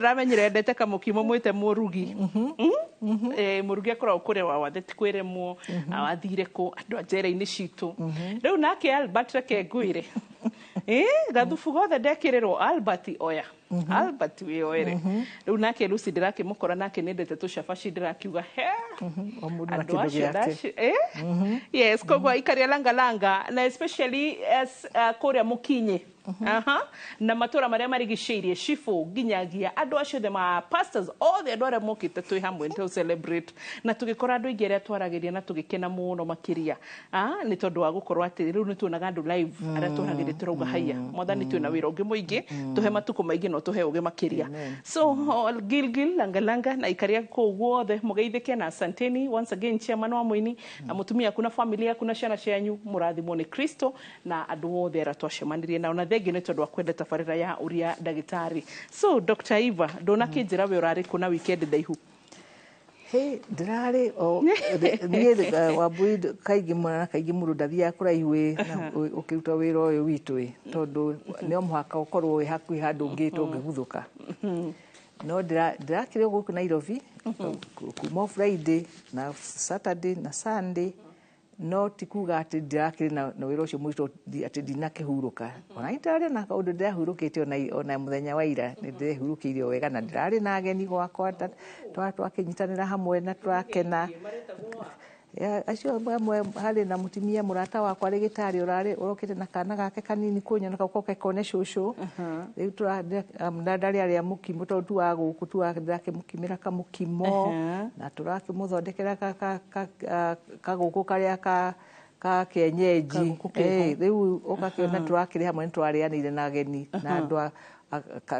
Ndĩramenyire endete kamũkimo mwĩte mũrugi. Eh, mũrugi akoragwo kũrĩa wa wathe ti kwĩremwo awathire kũ andũ a njera-inĩ citũ. Rĩu nake Albert, reke ngwĩre. Eh, gathubu gothe ndekĩrĩrwo, Albert oya, Albert wĩyoere. Rĩu nake Lucy ndĩrakĩmũkora nake nĩendete tũcabaci, ndĩrakiuga he O mũndũ na andũ kĩndũ acio gĩake. Eh? Yes, koguo ikaria langa langa na especially as kũrĩa mũkinyi. Aha. Na matũra marĩa marigicĩirie cibũ nginyagia andũ acio othe, ma pastors othe, andũ arĩa mokĩte twĩ hamwe to celebrate na tũgĩkora andũ aingĩ arĩa twaragĩria na tũgĩkena mũno makĩria. Ah, nĩ tondũ wa gũkorwo atĩ rĩu nĩ tuonaga andũ live arĩa twaragĩria, tũrauga haiya mwathani, twĩna wĩra ũngĩ mũingĩ, tũhe matukũ maingĩ no tũhe ũgĩ makĩria. So Gilgil langa langa na ikaria kũu guothe mũgeithĩke na asanteni once again, chairman wa mũini na mũtumia aku na family yaku na ciana cianyu, mũrathimwo nĩ Kristo na andũ othe arĩa twacemanirie nao, na thengiũ nĩ tondũ wa kwenda tabarĩra ya ũria ndagĩtarĩ. So Dr. Eva, ndũnakĩnjĩra we ũrarĩ kũ na weekend ndaihu? Hey, ndĩrarĩ o niĩ Wambui, kaingĩ mũno na kaingĩ mũndũ ndathiaga kũraihu ĩ na ũkĩruta wĩra ũyũ witũ ĩ, tondũ no mũhaka ũkorwo wĩ hakuhĩ handũ ũngĩtwo ũngĩguthũka, no ndĩrakĩrĩ o gũkũ Nairobi kuma o Friday na Saturday na Sunday, no ti kuga atĩ ndirakĩrĩ na wĩra ũcio mũritũ atĩ ndinakĩhurũka. Ona ndĩrarĩ na kaũndũ ndĩrahurũkĩte, ona mũthenya wa ira nĩ ndĩrehurũkĩire o wega na ndĩrarĩ na ageni gwakwa, twakĩnyitanĩra hamwe na tũrakena. Ya, acio amwe harĩ na mũtumia mũrata wakwa rĩgĩtarĩ ũrarĩ ũrokĩte na kana gake kanini kũnyona kau koke kone cũcũ. Rĩu na ndarĩ arĩa mũkimo tondũ tu wa gũkũ tu ndĩrakĩmũkimĩra kamũkimo na tũrakĩmũthondekera kagũkũ karĩa ka kienyeji. Kagũkũ keho. Eh, rĩu ũgakĩona tũrakĩrĩ hamwe, nĩ tũrarĩanĩire na ageni na andũ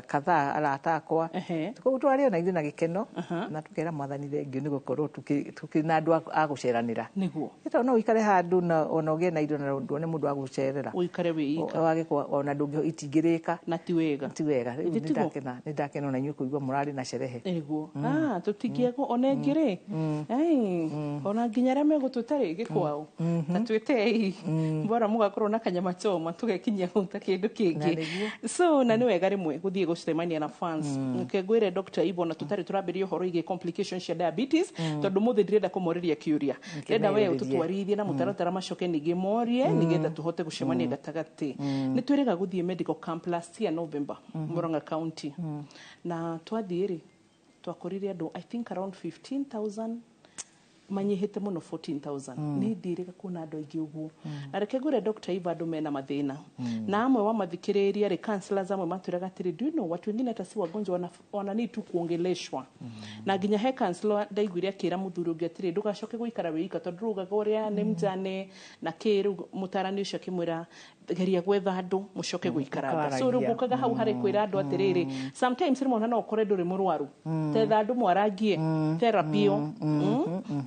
kadhaa arata akwa. Koguo twarĩ ona ithuĩ na gĩkeno na tũkera mwathani thengiũ nĩ gũkorwo tũkĩrĩ na andũ a gũceranĩra. Nĩ tondũ no ũikare handũ na ona ũgĩe na indo na ndũone mũndũ wa gũcerera. Ũikare wĩ ika. Wagĩkwa ona ndũngĩ itingĩrĩka. Na ti wega. Ti wega. Rĩu Githĩ tiguo? Nĩ ndakena ona inyuĩ kũigua mũrarĩ na sherehe. Nĩguo. Ah, tũtingĩagwo ona ĩngĩ rĩ. Ai, ona nginya arĩa megũtwĩta rĩ gĩkwao ta twĩtei bora mũgakorwo na kanyama choma tũgekinyia kũu ta kĩndũ Na kĩngĩ. Nĩguo. So na nĩ wega rĩmwe gũthiĩ gũcemania na fans. Nke ngwĩre Dr. Ivo, na tũtarĩ tũrambĩrĩria ũhoro igiĩ complications cia diabetes, tondũ mũthĩ ndirenda kũmorĩria kĩũria, ndĩrenda we Kĩmeyũrĩrie. ũtũtwarithie na mũtaratara, macoke ningĩ morie nĩgetha tũhote gũcemania gatagatĩ. Nĩ twĩrĩga gũthiĩ medical camp last year November, Murang'a County, na twathiĩ rĩ twakorire andũ I think around 15,000, manyihĩte mũno 14,000. Nĩ ndirĩga kuona andũ aingĩ ũguo. Na reke ngwĩre Dr. Eva, andũ mena mathĩna na amwe wamathikĩrĩria rĩ, counselors amwe matwĩraga atĩrĩ, "Do you know watu wengine hata si wagonjwa, wana need tu kuongeleshwa." Na nginya he counselor ndaiguire akĩra mũthuri ũngĩ atĩrĩ, "Ndũgacoke gũikara wĩ ika," tondũ rũgaga ũrĩa nĩ mjane na kĩ. Rĩu mũtarani ũcio akĩmwĩra, "Geria gwetha andũ mũcoke gũikaranga." So rĩu mũkaragia. ngũkaga hau harĩ kwĩra andũ atĩrĩrĩ, sometimes rĩmwe ona no ũkore ndũrĩ mũrwaru, tetha andũ mwarangie therapy ĩyo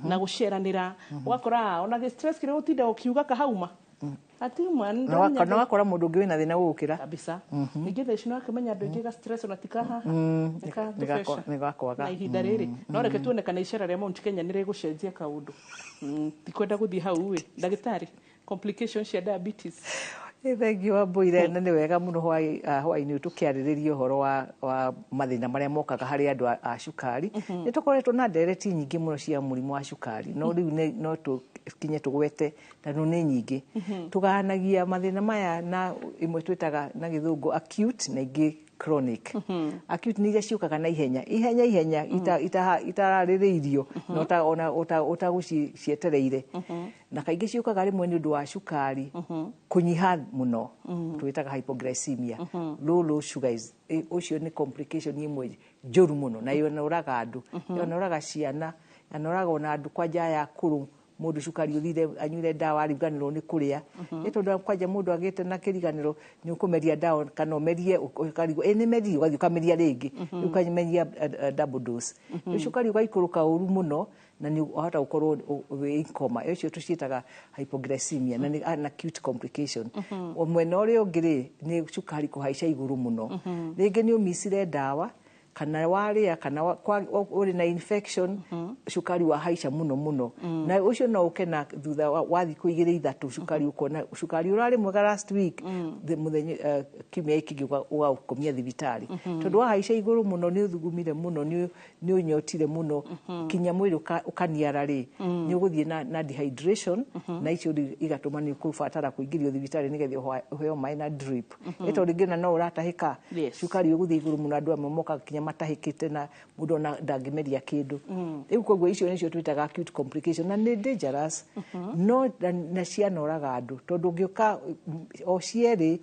na gũceranĩra, ũgakora ona gĩ stress kĩrĩa ũtinda ũkiuga kahauma atiuma. Na wakora mũndũ ũngĩ wĩna thĩna gũgũkĩra. Kabisa. Ningĩ thaa ici nĩwakĩmenya andũ aingĩ ga stress ona tika haha nĩ tũbeca. Nĩ gakwaga. Na ihinda rĩrĩ no reke tuone kana icera rĩa Mount Kenya nĩ rĩgũcenjia kaũndũ. Tikwenda gũthiĩ hau ĩ. Ndagĩtarĩ, complications cia diabetes. Thengiũ Wambũire, na nĩ wega mũno hwaĩ-inĩ ũyũ tũkĩarĩrĩria ũhoro wa mathĩna marĩa mokaga harĩ andũ a cukari. Nĩ tũkoretwo na ndereti nyingĩ mũno cia mũrimũ wa cukari, no rĩu no tũkinye tũgwete tondũ nĩ nyingĩ. Tũgayanagia mathĩna maya na ĩmwe twĩtaga na gĩthũngũ acute na ingĩ chronic. Acute nĩ iria ciũkaga na ihenya ihenya ihenya itararĩrĩirio na ona ũtagũcietereire, na kaingĩ ciũkaga rĩmwe nĩ ũndũ wa cukari kũnyiha mũno, twĩtaga hypoglycemia, low low sugar is ũcio nĩ complication ĩmwe njũru mũno na yonoraga andũ, yonoraga ciana, yonoraga ona andũ kwanja aya akũrũ. Mũndũ cukari ũthire, anyuire ndawa, ariganĩrwo nĩ kũrĩa, nĩ tondũ kwanja mũndũ agĩte na kĩriganĩro nĩ ũkũmeria ndawa kana ũmerie ũkarigwo ĩ nĩ merie, ũgathiĩ ũkameria rĩngĩ, rĩu ũkameria double dose, rĩu cukari ũgaikũrũka ũru mũno na nĩ wahota gũkorwo wĩ in coma. Ũcio tũciĩtaga hypoglycemia na nĩ an acute complication. O mwena ũrĩa ũngĩ rĩ, nĩ cukari kũhaica igũrũ mũno, rĩngĩ nĩ ũmicire ndawa. Kana warĩa, kana ũrĩ na infection, cukari wahaica mũno mũno, na ũcio no ũke na thutha wa thikũ 2 3, cukari ũkona cukari ũrarĩ mwega last week, mũthenya kiumia gĩkĩ kĩngĩ ũgaũkomia thibitarĩ, tondũ wahaica igũrũ mũno, nĩ ũthugumire mũno, nĩ ũnyotire mũno, kinya mwĩrĩ ũkaniara rĩ, nĩ ũgũthiĩ na dehydration, na icio rĩu igatũma nĩ ũkũbatara kũingĩrio thibitarĩ nĩgetha ũheo maĩ na drip. Ĩ tondũ rĩngĩ ona no ũratahĩka, cukari ũgũthiĩ igũrũ mũno, andũ amwe mokaga kinya matahĩkĩte na mũndũ ona ndangĩmeria kĩndũ. Rĩu koguo icio nĩcio twĩtaga acute complication, na nĩ dangerous no na cianoraga andũ, tondũ ũngĩũka o cierĩ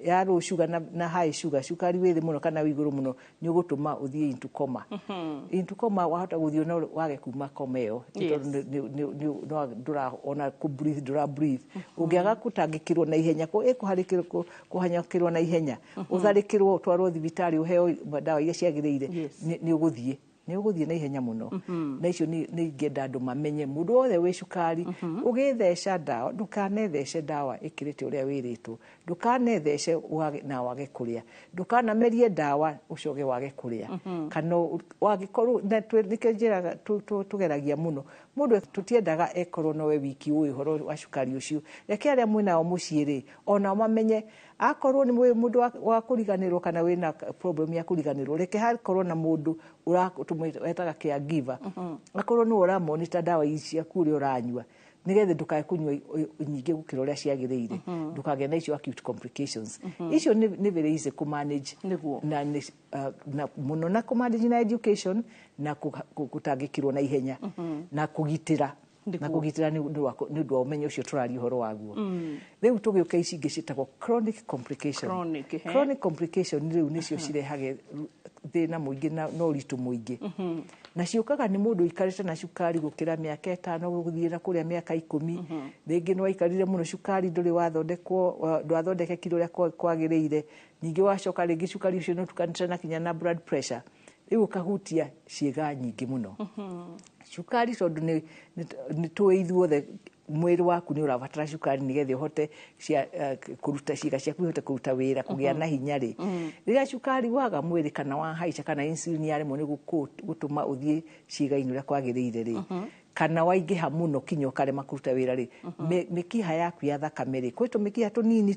ya low sugar na high sugar, cukari wĩ thĩ mũno kana wĩ igũrũ mũno, nĩ ũgũtũma ũthiĩ into coma. Into coma wahota gũthiĩ no wage kuma coma ĩyo, tondũ ndũraona kũ breathe, ndũra breathe. Ũngĩaga gũtangĩkĩrwo na ihenya, kũhanyũkĩrwo na ihenya, ũtharĩkĩrwo, ũtwarwo thibitarĩ, ũheo ndawa iria ciagĩrĩire, nĩ ũgũthiĩ na ihenya mũno. Na icio nĩ ingĩenda andũ mamenye, mũndũ wothe wĩ cukari ũgĩtheca ndawa, ndũkanethece ndawa ĩkĩrĩte ũrĩa wĩrĩtwo, ndũkanethece na wage kũrĩa, ndũkanamerie ndawa ũcoke wage kũrĩa, kana wangĩkorwo na nĩkĩo njĩraga tũgeragia mũno mũndũ, tũtiendaga ekorwo nowe wiki ũĩ ũhoro wa cukari ũcio. Reke arĩa mwĩnao mũciĩ rĩ, onao mamenye. Akorwo nĩ mũndũ wa kũriganĩrwo kana wĩna problem ya kũriganĩrwo, reke hakorwo na mũndũ wetaga caregiver, akorwo nĩwe ũramonita ndawa ici ciaku ũrĩa ũranyua, nĩgetha ndũkae kũnyua nyingĩ gũkĩra ũrĩa ciagĩrĩire, ndũkagĩe na icio acute complications. Icio nĩ very easy kũ manage. Na nĩ na mũno na kũ manage na education na gũtangĩkĩrwo na ihenya na kũgitĩra na kũgitĩra nĩ ũndũ wa ũmenyo ũcio tũraria ũhoro waguo. Rĩu tũgĩũka ici ingĩ ciĩtagwo chronic complication. Chronic, he. Chronic complication rĩu nĩcio cirehage thĩna mũingĩ na ũritũ mũingĩ, na ciũkaga nĩ mũndũ ũikarĩte na cukari gũkĩra mĩaka 5 gũthiĩ na kũrĩa mĩaka 10. Rĩngĩ nĩ waikarire mũno, cukari ndũrĩ wathondekwo, ndwathondekekire ũrĩa kwagĩrĩire. Ningĩ wacoka rĩngĩ cukari ũcio nĩ ũtukanĩte na kinya na blood pressure, rĩu ũkahutia ciĩga nyingĩ mũno. Cukari, tondũ nĩ tũĩ ithuothe mwĩrĩ waku nĩ ũrabatara cukari nĩgetha ũhote kũruta ciĩga ciaku ihote kũruta wĩra, kũgĩa na hinya rĩ, rĩrĩa cukari waga mwĩrĩ kana wahaica kana insulin yaremwo nĩ gũtũma ũthiĩ ciĩga-inĩ ũrĩa kwagĩrĩire rĩ, kana waingĩha mũno kinya ũkarema kũruta wĩra rĩ, mĩkiha yaku ya thakame rĩ, kwĩ tũmĩkiha tũnini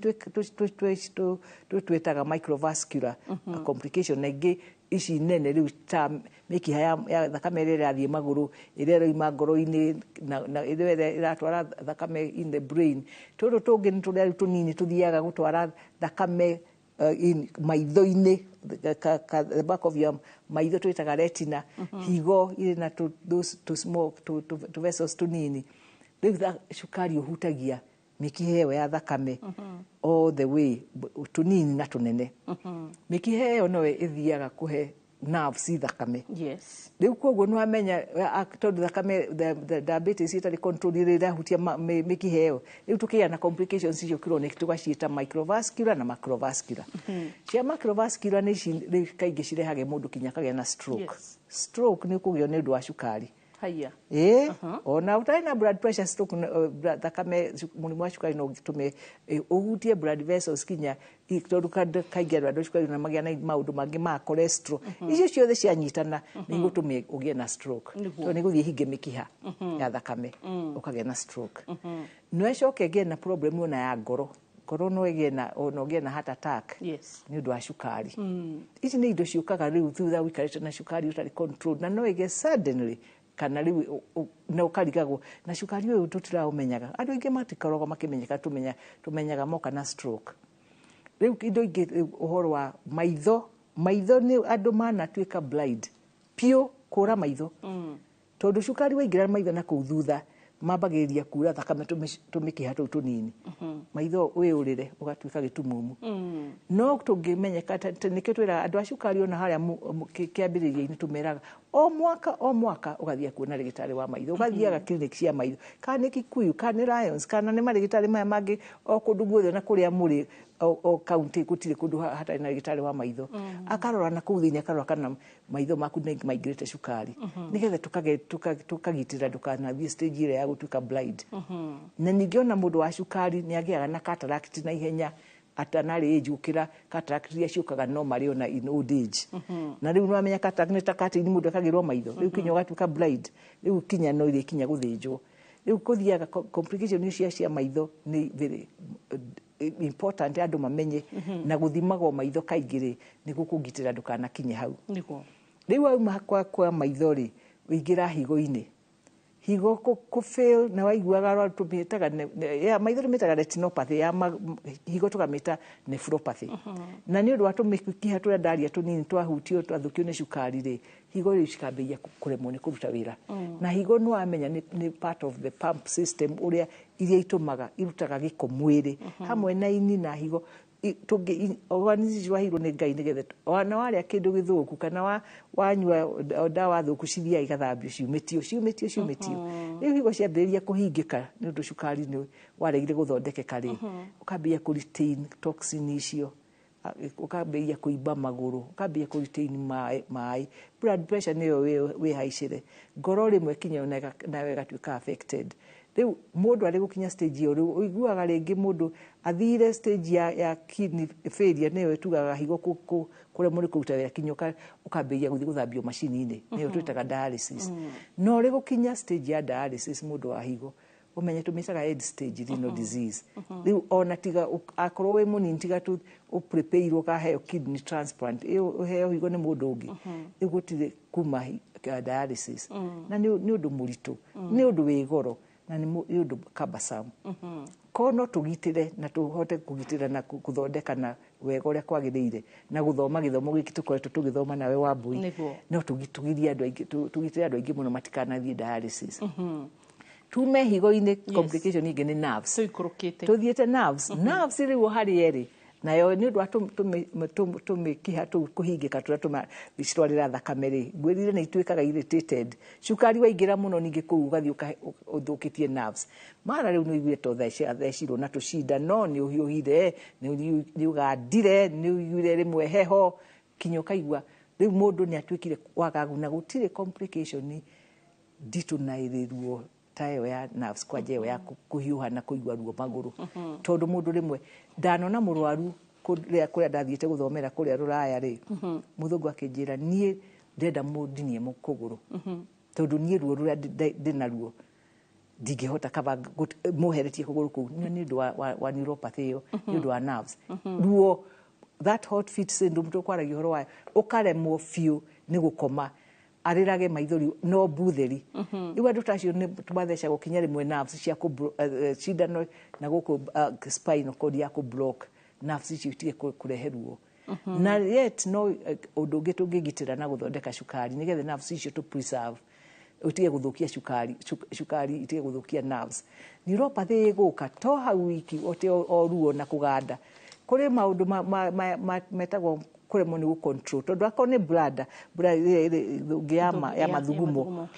twĩtaga microvascular complication, na ingĩ ici nene rĩu ta mĩkiha ya thakame ĩrĩa ĩrathiĩ magũrũ, ĩrĩa ĩroima ngoro-inĩ, na ĩrĩa ĩratwara thakame in the brain. Tũtũ tũngĩ nĩ tũrĩa rĩu tũnini tũthiaga gũtwara thakame in maitho-inĩ, the back of your maitho twĩtaga retina, higo irĩ na those tũ small tũ vessels tũnini. Rĩu cukari ũhutagia mĩkiha ĩyo ya thakame all the way, tũnini na tũnene. Mĩkiha ĩyo noyo ĩthiaga kũhe nerves thakame. Rĩu koguo nĩ wamenya tondũ thakame the diabetes ĩtarĩ control rĩrĩa ĩrahutia mĩkiha ĩyo, rĩu tũkĩgĩa na complications icio chronic, tũgaciĩta microvascular na macrovascular. Cia macrovascular nĩ ici rĩu kaingĩ cirehage mũndũ kinya akagĩa na stroke. Stroke nĩ ũkũgĩo nĩ ũndũ wa cukari. Haya. Ĩĩ, ona ũtarĩ na blood pressure, stroke, thakame, mũrimũ wa cukari no ũtũme ũhutie blood vessels kinya tondũ kaingĩ andũ a cukari na magĩa na maũndũ mangĩ ma cholesterol, icio ciothe cianyitana nĩ igũtũma ũgĩe na stroke, tondũ nĩ igũthiĩ hinge mĩkiha ya thakame, ũkagĩa na stroke. No ĩcoke ĩgĩe na problem ona ya ngoro. Ngoro no ĩgĩe na, ona ũgĩe na heart attack nĩ ũndũ wa cukari. Ici nĩ indo ciũkaga rĩu thutha ũikarĩte na cukari ũtarĩ control, na no ĩgĩe suddenly kana rĩu na ũkarigagwo na cukari ũyũ tũtiraũmenyaga. Andũ aingĩ matikoragwo makĩmenyeka, tũmenyaga moka na stroke. Rĩu indo ingĩ, rĩu ũhoro wa maitho, maitho nĩ andũ manatuĩka blind piũ, kũra maitho, tondũ cukari waingĩra maitho na kũu thutha mambagĩrĩria kura thakame tũmĩkiha tũu tũnini, maitho wĩũrĩre ũgatuĩka gĩtumumu. No tũngĩmenyeka nĩkĩo twĩraga andũ a cukari ona harĩa kĩambĩrĩria-inĩ, tũmeraga o mwaka o mwaka ũgathiĩ kuona rĩgĩtarĩ wa maitho, ũgathiaga clinic cia maitho, kana nĩ Kikuyu, kana nĩ Lions, kana nĩ marĩgĩtarĩ maya mangĩ o kũndũ guothe na kũrĩa mũrĩ o county, gũtirĩ kũndũ hatarĩ na rĩgĩtarĩ wa maitho. Akarora na kũu thĩinĩ, akarora kana maitho maku nĩ maingĩrĩte cukari, nĩgetha tũkagitĩra ndũkanathiĩ stage ĩrĩa ya gũtuĩka blind. Na ningĩ ona mũndũ wa cukari nĩ agĩaga na cataract na ihenya. At an early age gũkĩra cataract iria ciũkaga normally ona in old age. Na rĩu nĩwamenya cataract nĩ ta curtain mũndũ ekagĩrwo maitho, rĩu kinya ũgatuĩka blind, rĩu kinya no irĩkinya gũthĩnjwo. Rĩu kũthiaga complication icio cia maitho nĩ very important andũ mamenye, na gũthimagwo maitho kaingĩ rĩ, nĩguo kũgitĩra ndũkanakinye hau. Rĩu auma kwa maitho rĩ, ũingĩra higo-inĩ. Higo kũ fail na waiguaga arwaru tũmĩtaga ya maitho tũmĩtaga retinopathy, ya higo tũkamĩta nephropathy. Na nĩ ũndũ wa tũmĩkiha tũrĩa ndaria tũnini twahutio twathũkio nĩ cukari rĩ, higo rĩu cikambĩrĩria kũremwo nĩ kũruta wĩra. Na higo nĩ wamenya nĩ part of the pump system ũrĩa iria itũmaga irutaga gĩko mwĩrĩ hamwe na ini na higo. Organs ici waheirwo nĩ Ngai nĩgetha ona warĩa kĩndũ gĩthũku kana wanyua ndawa thũku, cithiaga igathambio ciumĩtio ciumĩtio ciumĩtio. Rĩu higo ciambĩrĩria kũhingĩka nĩ ũndũ cukari nĩ waregire gũthondekeka rĩ, ũkambĩrĩria kũ retain toxin icio, ũkambĩrĩria kũimba magũrũ, ũkambĩrĩria kũ retain maĩ, blood pressure nĩyo wĩhaicĩre, ngoro rĩmwe kinya nayo ĩgatuĩka affected. Rĩu mũndũ arĩ gũkinya stage ĩyo, rĩu ũiguaga rĩngĩ mũndũ athire stage ya kidney failure, nĩyo ĩtugaga higo kũremwo nĩ kũruta wĩra, kinya ũkambĩrĩria gũthiĩ gũthambio macini-inĩ, nĩyo twĩtaga dialysis. No rĩ gũkinya stage ya dialysis mũndũ wa higo, ũmenye tũmĩtaga end stage renal disease. Rĩu ona tiga akorwo wĩ mũnini, tiga tu ũprepairwo ũkaheo kidney transplant, ĩyo ũheo higo nĩ mũndũ ũngĩ, rĩu gũtirĩ kuma dialysis. Na nĩ ũndũ mũritũ, nĩ ũndũ wĩ goro, na nĩ ũndũ cumbersome. Korwo no tũgitĩre na tũhote kũgitĩra na gũthondeka na wega ũrĩa kwagĩrĩire na gũthoma gĩthomo gĩkĩ tũkoretwo tũgĩthoma nawe Wambui, no tũgirie andũ aingĩ, tũgitĩre andũ aingĩ mũno matikanathiĩ dialysis. Tume higo-inĩ, complication ingĩ nĩ nerves. Tũikũrũkĩte. Tũthiĩte nerves. Nerves rĩu harĩ erĩ nayo nĩ ũndũ wa tũmĩkiha tũu kũhingĩka tũrĩa tũcitwarĩra thakame rĩ, ngwĩrire nĩ ituĩkaga irritated. Cukari waingĩra mũno ningĩ kũu ũgathiĩ ũthũkĩtie nerves. Mara rĩu nĩ ũiguire to thecirwo na tũcinda, no nĩ ũhiũhire, nĩ ũgandire, nĩ ũiguire rĩmwe heho, kinya ũkaigua rĩu mũndũ nĩ atuĩkire wagagu, na gũtirĩ complication nditũ na ĩrĩ ruo ta ĩyo ya nerves, kwanja ĩyo ya kũhiũha na kũigua ruo magũrũ. Tondũ mũndũ rĩmwe ndanona mũrwaru kũrĩa ndathiĩte gũthomera kũrĩa rũraya rĩ, mũthũngũ akĩnjĩra, "Niĩ ndĩrenda mũndinie kũgũrũ, tondũ niĩ ruo rũrĩa ndĩnaruo ndingĩhota, kaba mũheretie kũgũrũ kũu." Nĩ ũndũ wa neuropathy ĩyo, nĩ ũndũ wa nerves ruo, that hot feet syndrome tũkwaragia ũhoro wayo, ũkaremwo biũ nĩ gũkoma, arĩrage maithori no mbutheri. Rĩu andũ ta acio nĩ tũmathecagwo kinya rĩmwe nerves cia cindano na gũkũ spinal cord ya kũ block nerves icio itige kũrehe ruo. Na yet no ũndũ ũngĩ tũngĩgitĩra na gũthondeka cukari nĩgetha nerves icio tũ preserve, ũtige gũthũkia cukari, cukari itige gũthũkia nerves. Neuropathy ĩgũka to hau wiki ote o ruo na kũganda, kũrĩ maũndũ metagwo kũremwo nĩ gũ-control, tondũ akorwo nĩ bladder ĩngĩ ya mathugumo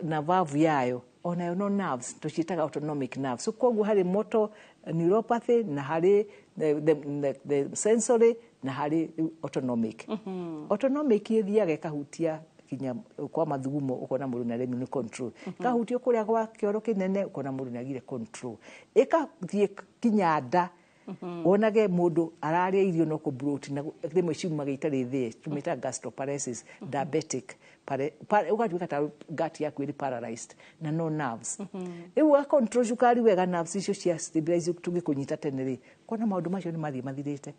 na valve yayo onayo no nerves, tũciĩtaga autonomic nerves. So koguo harĩ motor neuropathy na harĩ the sensory na harĩ autonomic. Autonomic ĩthiaga ĩkahutia kinya kwa mathugumo, ũkona mũndũ nĩ aremwo nĩ control, ĩkahutio kũrĩa gwa kĩoro kĩnene, ũkona mũndũ nĩ agire control, ĩkathiĩ kinya nda, wonage mũndũ ararĩa irio no kũ na rĩmwe ciumaga itarĩ thĩe, tũmĩtaga gastroparesis diabetic, ũgatuĩka ta gut yaku ĩrĩ paralyzed, na no nerves. Rĩu wa control cukari wega, nerves icio cia stabilize, tũngĩkũnyita tene rĩ, kona maũndũ macio nĩ mathiĩ mathirĩte.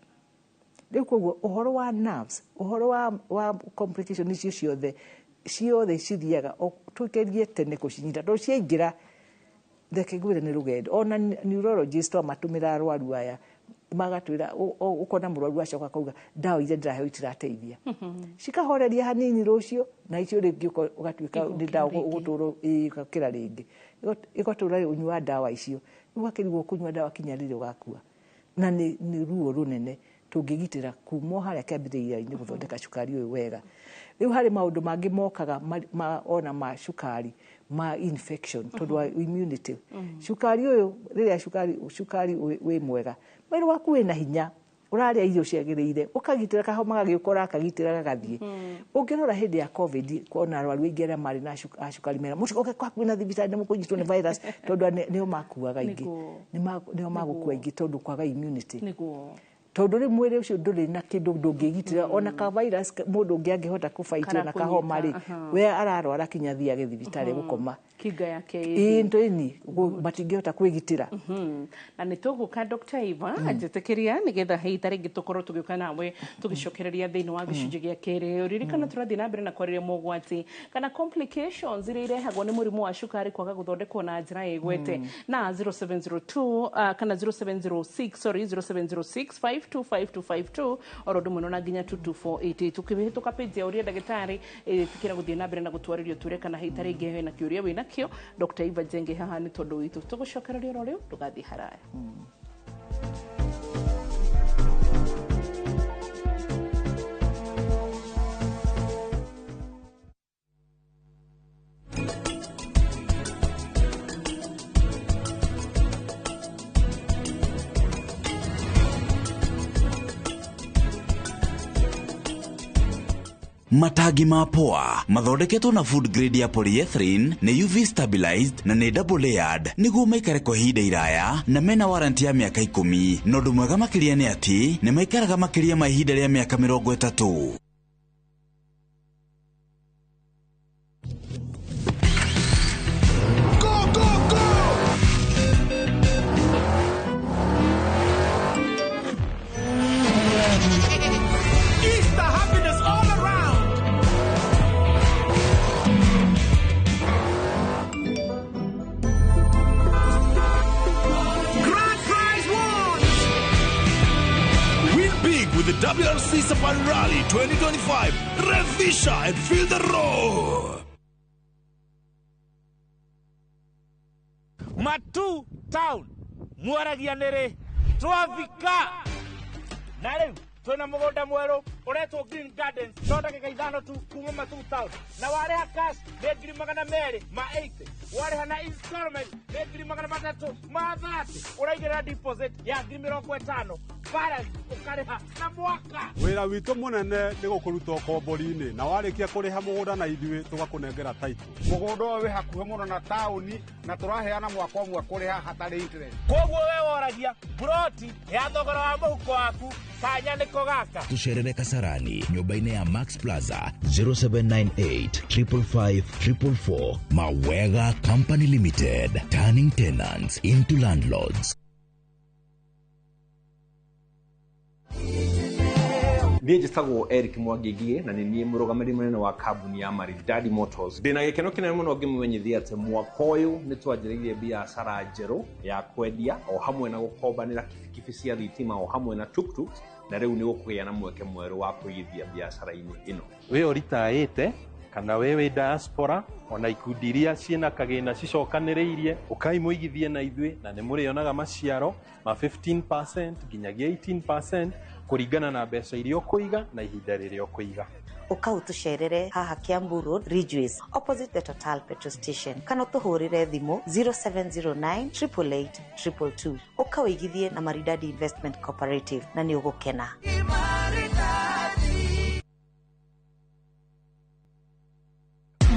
Rĩu koguo ũhoro wa nerves, ũhoro wa complication icio ciothe ciothe cithiaga tũgerie tene kũcinyita, tondũ ciaingĩra, reke ngwĩre, nĩ rũgendo. Ona neurologist amatũmĩra arwaru aya magatwĩra, ũkona mũrwaru acoka akauga, "Ndawa iria ndĩraheo itirateithia." Cikahoreria hanini, rũciũ na icio rĩngĩ ũgatuĩka nĩ ndawa ũgũtũra ĩgakĩra rĩngĩ, ĩgatũra ũnyua ndawa icio, rĩu ũgakĩrigwo kũnyua ndawa kinya rĩrĩa ũgakua. Na nĩ ruo rũnene tũngĩgitĩra kuma o harĩa kĩambĩrĩria-inĩ gũthondeka cukari ũyũ wega. Rĩu harĩ maũndũ mangĩ mokaga ona ma cukari ma infection, tondũ wa immunity. Cukari ũyũ, rĩrĩa cukari wĩ mwega, mwĩrĩ waku wĩna hinya. Ũrarĩa irio ciagĩrĩire, ũkagitĩra kahoma gagĩũka, ũrakagitĩra gagathiĩ. Ũngĩrora hĩndĩ ya COVID, kuona arwaru aingĩ arĩa marĩ na a cukari mera mũtigoke hakuhĩ na thibitarĩ nĩ mũkũnyitwo nĩ virus, tondũ nĩo makuaga aingĩ. Nĩo magũkua aingĩ tondũ kwaga immunity. Tondũ rĩu mwĩrĩ ũcio ndũrĩ na kĩndũ, ndũngĩgitĩra ona ka virus mũndũ ũngĩ angĩhota kũfight ona kahoma rĩ, we ararwara kinya athiage thibitarĩ gũkoma. Kinga yake. Ĩĩ, ndĩni matingĩhota kwĩgitĩra. Na nĩ tũgũka, Dr. Eva, njĩtĩkĩria nĩgetha hei ta rĩngĩ tũkorwo tũgĩũka nawe tũgĩcokereria thĩinĩ wa gĩcunjĩ gĩa kerĩ. Ririkana tũrathiĩ na mbere na kwarĩria mogwati kana complications iria irehagwo nĩ mũrimũ wa cukari kwaga gũthondekwo na njĩra ĩgwete na 0702 kana 0706, sorry, 0706 525252 oro ũndũ mũno na nginya 22488. Tũkĩhĩtũka page ya ũria ndagĩtarĩ, ĩtĩkĩra gũthiĩ na mbere na gũtwarĩrio tũre kana hei ta rĩngĩ hena kĩũria wĩna kĩo. Dr. Eva Njenge haha nĩ tondũ witũ tũgũcokereria oro rĩu, ndũgathiĩ haraya. Matangi ma poa mathondeketwo na food grade ya polyethylene, nĩ UV stabilized na nĩ double layered nĩguo maikare kwa ihinda iraya, na mena warranty ya mĩaka 10. Na ũndũ mwega makĩria nĩ atĩ nĩ maikaraga makĩria ma ihinda rĩa mĩaka 30. Go, go, go! Easter happiness all around! Grand prize won! Win big with the WRC Safari Rally 2025. Revisha and feel the roar. Matu Town mwaragia nĩrĩ twafika na rĩu twĩna mũgũnda mwerũ ũretwo Green Gardens, no ndagĩka 5 tu kuma Matu Town, na warĩha cash nĩ 280,000, warĩha na installment nĩ 330,000, ũraigĩrĩra deposit ya 50,000, balance ũkarĩha na mwaka. Wĩra witũ mũnene nĩ gũkũruta ũkombori-inĩ, na warĩkia kũrĩha mũgũnda na ithuĩ tũgakũnengera title. Mũgũnda ũyũ wĩ hakuhĩ mũno na taũni na tũraheana mwaka ũmwe kũrĩha hatarĩ interest. Koguo we woragia buroti ya thogora wa mũhuko waku, kanya nĩko gaka. Tucerere Kasarani nyũmba-inĩ ya Max Plaza, 0798 555 444. Mawega Company Limited, turning tenants into landlords. Niĩ njĩtagwo Eric Mwangi na nĩ niĩ mũrũgamĩrĩri mũnene wa kambuni ya Maridadi Motors. Ndĩna gĩkeno kĩnene mũno ngĩmũmenyithia atĩ mwaka ũyũ nĩ twanjĩrĩirie biacara njerũ ya kwendia o hamwe na gũkombanĩra kibikibi cia thitima o hamwe na tuktuk, na rĩu nĩ gũkũgĩa na mweke mwerũ wa kũigithia biacara-inĩ ĩno. Wĩ ũritaĩte kana we wĩ diaspora, ona ikundi iria ciĩna kagĩna cicokanĩrĩirie, ũkai mũigithie na ithuĩ na nĩ mũrĩonaga maciaro ma 15% nginyagia 18% kũringana na mbeca iria ũkũiga na ihinda rĩrĩa ũkũiga. Ũka ũtũcerere haha Kiambu Road, Ridgeways, opposite the Total petrol station, kana ũtũhũrĩre thimũ 0709 888 222. Ũka ũigithie na Maridadi Investment Cooperative na nĩ ũgũkena.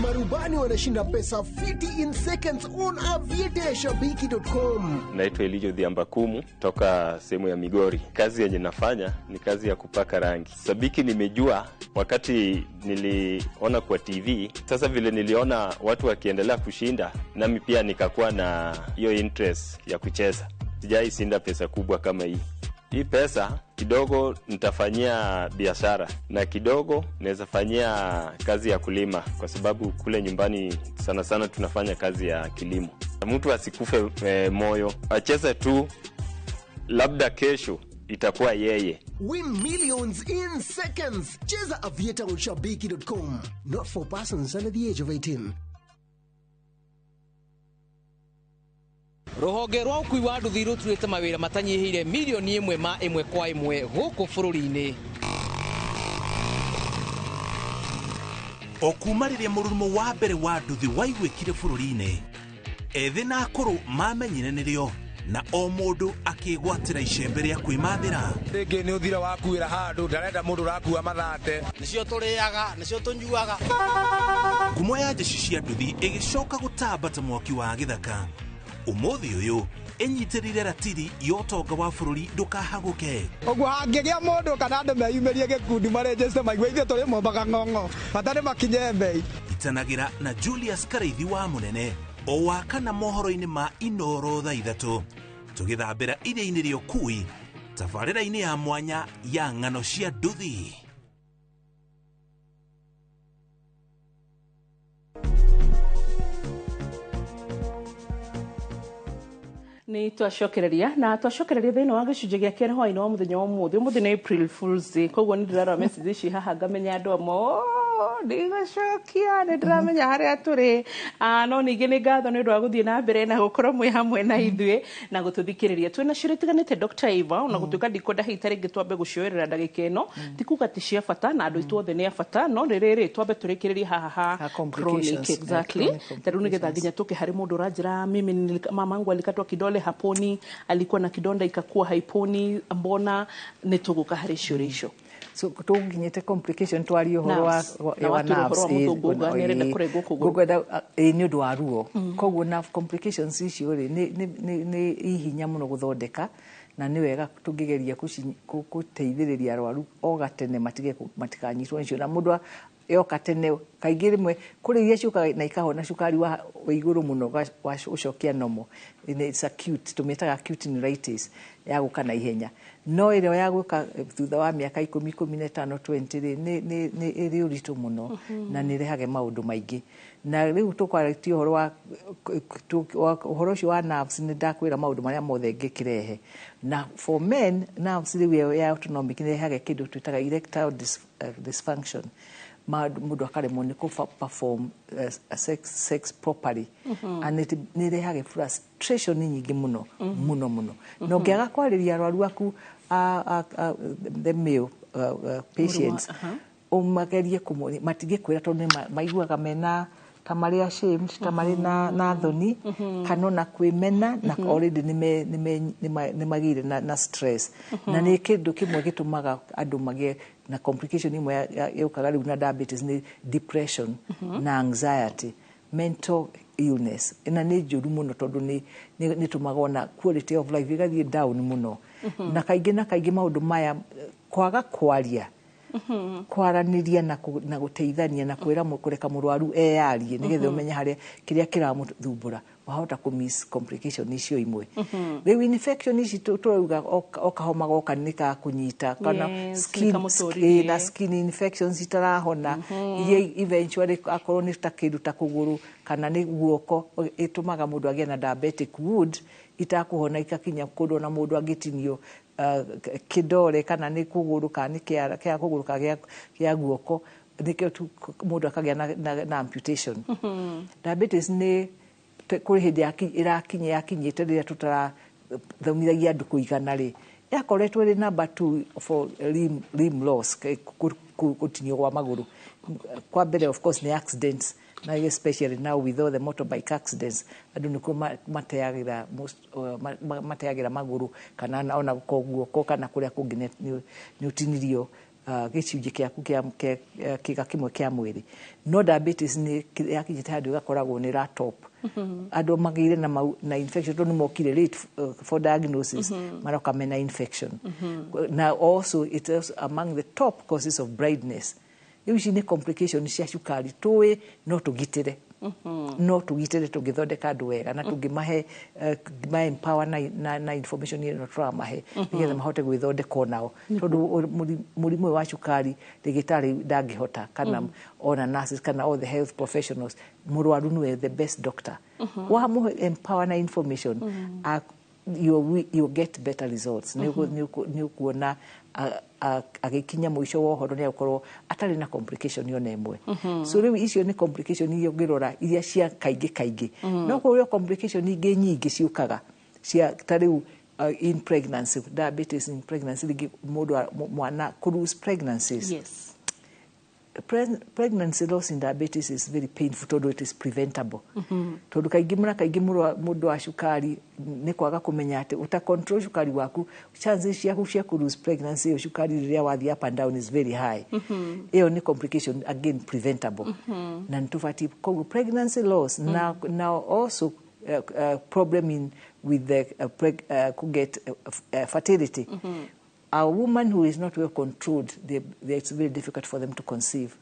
Marubani wanashinda pesa fiti in seconds on aviateashabiki.com. Naitwa Elijo Dhiambakumu toka sehemu ya Migori. Kazi yenye nafanya ni kazi ya kupaka rangi. Sabiki nimejua wakati niliona kwa TV. Sasa vile niliona watu wakiendelea kushinda, nami pia nikakuwa na hiyo interest ya kucheza. Sijai shinda pesa kubwa kama hii. Hii pesa kidogo nitafanyia biashara na kidogo naweza fanyia kazi ya kulima, kwa sababu kule nyumbani sana sana tunafanya kazi ya kilimo. Mtu asikufe moyo, acheze tu, labda kesho itakuwa yeye. Win millions in seconds. Cheza Aviator on shabiki.com. Not for persons under the age of 18. Rũhonge rwa ũkui wa nduthi rũturĩte mawĩra matanyihĩire 1 million ma ĩmwe kwa ĩmwe gũkũ bũrũri-inĩ. O kuma rĩrĩa mũrurumo wa mbere wa nduthi waiguĩkire bũrũri-inĩ, ethĩ na akũrũ mamenyire nĩrĩo Na o mũndũ akĩgwatĩra icembe rĩa kwĩmathĩra. Rĩngĩ nĩ ũthira wakuĩra handũ, ndarenda mũndũ ũrakua mathate. Nĩcio tũrĩaga, nĩcio tũnyuaga. Ngumo ya jeshi cia nduthi ĩgĩcoka gũtamba ta mwaki wa gĩthaka. Ũmũthĩ ũyũ ĩnyitĩrĩire ratiri ya ũtonga wa bũrũri ndũkahagũke. Ũguo hangĩgĩa mũndũ kana andũ meyumĩrie gĩkundi marĩnjĩte maigue ithuĩ tũrĩ mombaga ng'ong'o, bata nĩ makinye mbei. Itanagĩra na Julius Karaithi wa Mũnene o wa kana mohoro-inĩ ma Inoro thaa 3 tũgĩthambĩra iria-inĩ rĩa ũkui tabarĩra-inĩ ya mwanya ya ng'ano cia nduthi. Nĩ twacokereria na twacokereria thĩinĩ wa gĩcunjĩ gĩa kerĩ hwaĩ-inĩ wa mũthenya wa ũmũthĩ. Ũmũthĩ nĩ April Fools Day, koguo nĩ ndĩrarora message ici haha ngamenya andũ amwe ndigũcokia, nĩ ndĩramenya harĩa tũrĩ. No ningĩ nĩ ngatho nĩ ũndũ wa gũthiĩ na mbere na gũkorwo mwĩ hamwe na ithuĩ na gũtũthikĩrĩria. Twĩna ciũria itiganĩte Dr. Eva, ona gũtuĩka ndikwenda hihi ta rĩngĩ twambe gũcioerera ndagĩka ĩno, ti kuga ti cia bata na andũ aitũ othe nĩ a bata, no nĩ rĩrĩ twambe tũrĩkĩrĩrie haha ha chronic, exactly. Ta rĩu nĩgetha nginya tũke harĩ mũndũ ũranjĩra mimi mamangu alikatwa kidole haponi, alikuwa na kidonda ikakuwa haiponi, mbona nĩ tũgũka harĩ ciũria icio. So tũnginyĩte complication twarie ũhoro wa nerves nĩ ũndũ wa ruo. Koguo nerve complications icio rĩ nĩ ihinya mũno gũthondeka, na nĩ wega tũngĩgeria gũteithĩrĩria arwaru o gatene matikanyitwo nĩcio. Na mũndũ yoka tene kaingĩ rĩmwe kũrĩ iria ciũkaga na ikahona cukari wa igũrũ mũno ũcokia normal. It's acute, tũmĩtaga acute neuritis ya gũka na ihenya. No ĩrĩa ya gũka thutha wa mĩaka 10, 15, 20 rĩ nĩ ĩrĩ ũritũ mũno na nĩ ĩrehage maũndũ maingĩ. Na rĩu tũkwarĩtie ũhoro wa ũhoro ũcio wa nerves, nĩ ndakwĩra maũndũ marĩa mothe ngĩkĩrehe. Na for men, nerves rĩu ya autonomic nĩ ĩrehage kĩndũ twĩtaga erectile dysfunction. Mũndũ akaremwo nĩ kũ perform sex properly. And nĩ ĩrehage frustration nyingĩ mũno mũno mũno. Na ũngĩaga kwarĩria arwaru aku the male patients, ũmagerie kũmoria, matingĩkwĩra tondũ nĩ maiguaga mena ta marĩ ashamed, ta marĩ na thoni, kana ona kwĩmena, na already nĩ magĩire na stress. Na nĩ kĩndũ kĩmwe gĩtũmaga andũ magĩe na complication imwe yũkaga rĩu na diabetes nĩ depression na anxiety, mental illness. Na nĩ njũru mũno tondũ nĩ tũmaga ona quality of life ĩgathiĩ down mũno. Na kaingĩ maũndũ maya kwaga kwaria, kwaranĩria na gũteithania na kwĩra kũreka mũrwaru eyarie nĩgetha ũmenye harĩa kĩrĩa kĩramũthumbũra, wahota kũ miss complication icio imwe. Rĩu infection ici tũrauga o kahoma goka nĩ kakũnyita, kana skin na skin infections itarahona, iria eventually akorwo nĩ ta kĩndũ ta kũgũrũ kana nĩ guoko, ĩtũmaga mũndũ agĩe na diabetic wound itakũhona ikakinya kũndũ ona mũndũ angĩtinio kĩndore kana nĩ kũgũrũ kana nĩ kĩa kũgũrũ kana kĩa guoko, nĩkĩo mũndũ akagĩa na amputation. Diabetes nĩ kũrĩ hĩndĩ ĩrakinyĩte rĩrĩa tũtarathomithagia andũ kũigana rĩ, yakoretwo ĩrĩ number 2 for limb loss, gũtinio gwa magũrũ. Kwa mbere of course nĩ accidents, na especially now with all the motorbike accidents, andũ nĩkuo mateagĩra magũrũ kana ona guoko kana kũrĩa kũngĩ nĩ ũtinirio gĩcunjĩ gĩaku kĩga kĩmwe kĩa mwĩrĩ. No diabetes nĩ yakinyĩte handũ ĩgakoragwo nĩ ĩratop. Andũ magĩire na infection tondũ nĩ mokire late for diagnosis, maroka mena infection. Na also it is among the top causes of blindness. Rĩu ici nĩ complication cia cukari tũĩ no tũgitĩre. No tũgitĩre tũngĩthondeka andũ wega na tũngĩmahe empower na information ĩno tũramahe nĩgetha mahote gwĩthondeka onao, tondũ mũrimũ ũyũ wa cukari ndagĩtarĩ ndangĩhota, kana ona nurses kana all the health professionals, mũrwaru nĩwe the best doctor. Wamũhe empower na information, you get better results. Nĩ ũkuona agĩkinya mũico wa ũhoro nĩ agũkorwo atarĩ na complication yona ĩmwe. So rĩu icio nĩ complication iria ũngĩrora iria cia kaingĩ kaingĩ. No kũrĩ complication ingĩ nyingĩ ciũkaga cia ta rĩu in pregnancy, diabetes in pregnancy, rĩngĩ mũndũ mwana kũ lose pregnancies. Yes. Pregnancy loss in diabetes is very painful tondũ it is preventable, tondũ kaingĩ mũna kaingĩ mũndũ wa cukari nĩ kwaga kũmenya atĩ ũta control cukari waku, chances ciaku cia kũ lose pregnancy ĩyo cukari rĩrĩa wathiĩ up and down is very high. Ĩyo nĩ complication again preventable. Na nĩ tũbatiĩ koguo pregnancy loss na also problem in with the get fertility. A woman who is not well controlled, it's very difficult for them to conceive.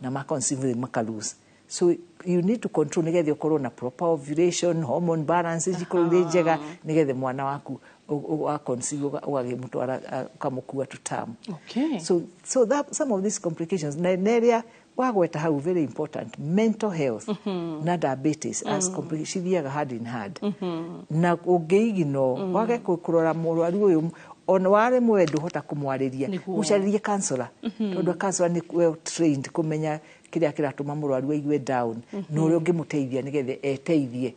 Na ma conceive they maka lose. So you need to control nigetha ũkorwo na proper ovulation, hormone balance cikorwo irĩ njega, nigetha mwana waku wa conceive ũgagĩmũtwara, ũkamũkua to term. So that some of these complications na ĩrĩa wagweta hau, very important, mental health na diabetes as complications cithiaga hand in hand. Na ũngĩigino wage kũrora mũrwaru ũyũ, ona waremwo ndũhota kũmwarĩria, mũcarĩrie counselor, tondũ counselor nĩ well trained kũmenya kĩrĩa kĩratũma mũrwaru aigue down na ũrĩa ũngĩmũteithia nĩgetha eteithie,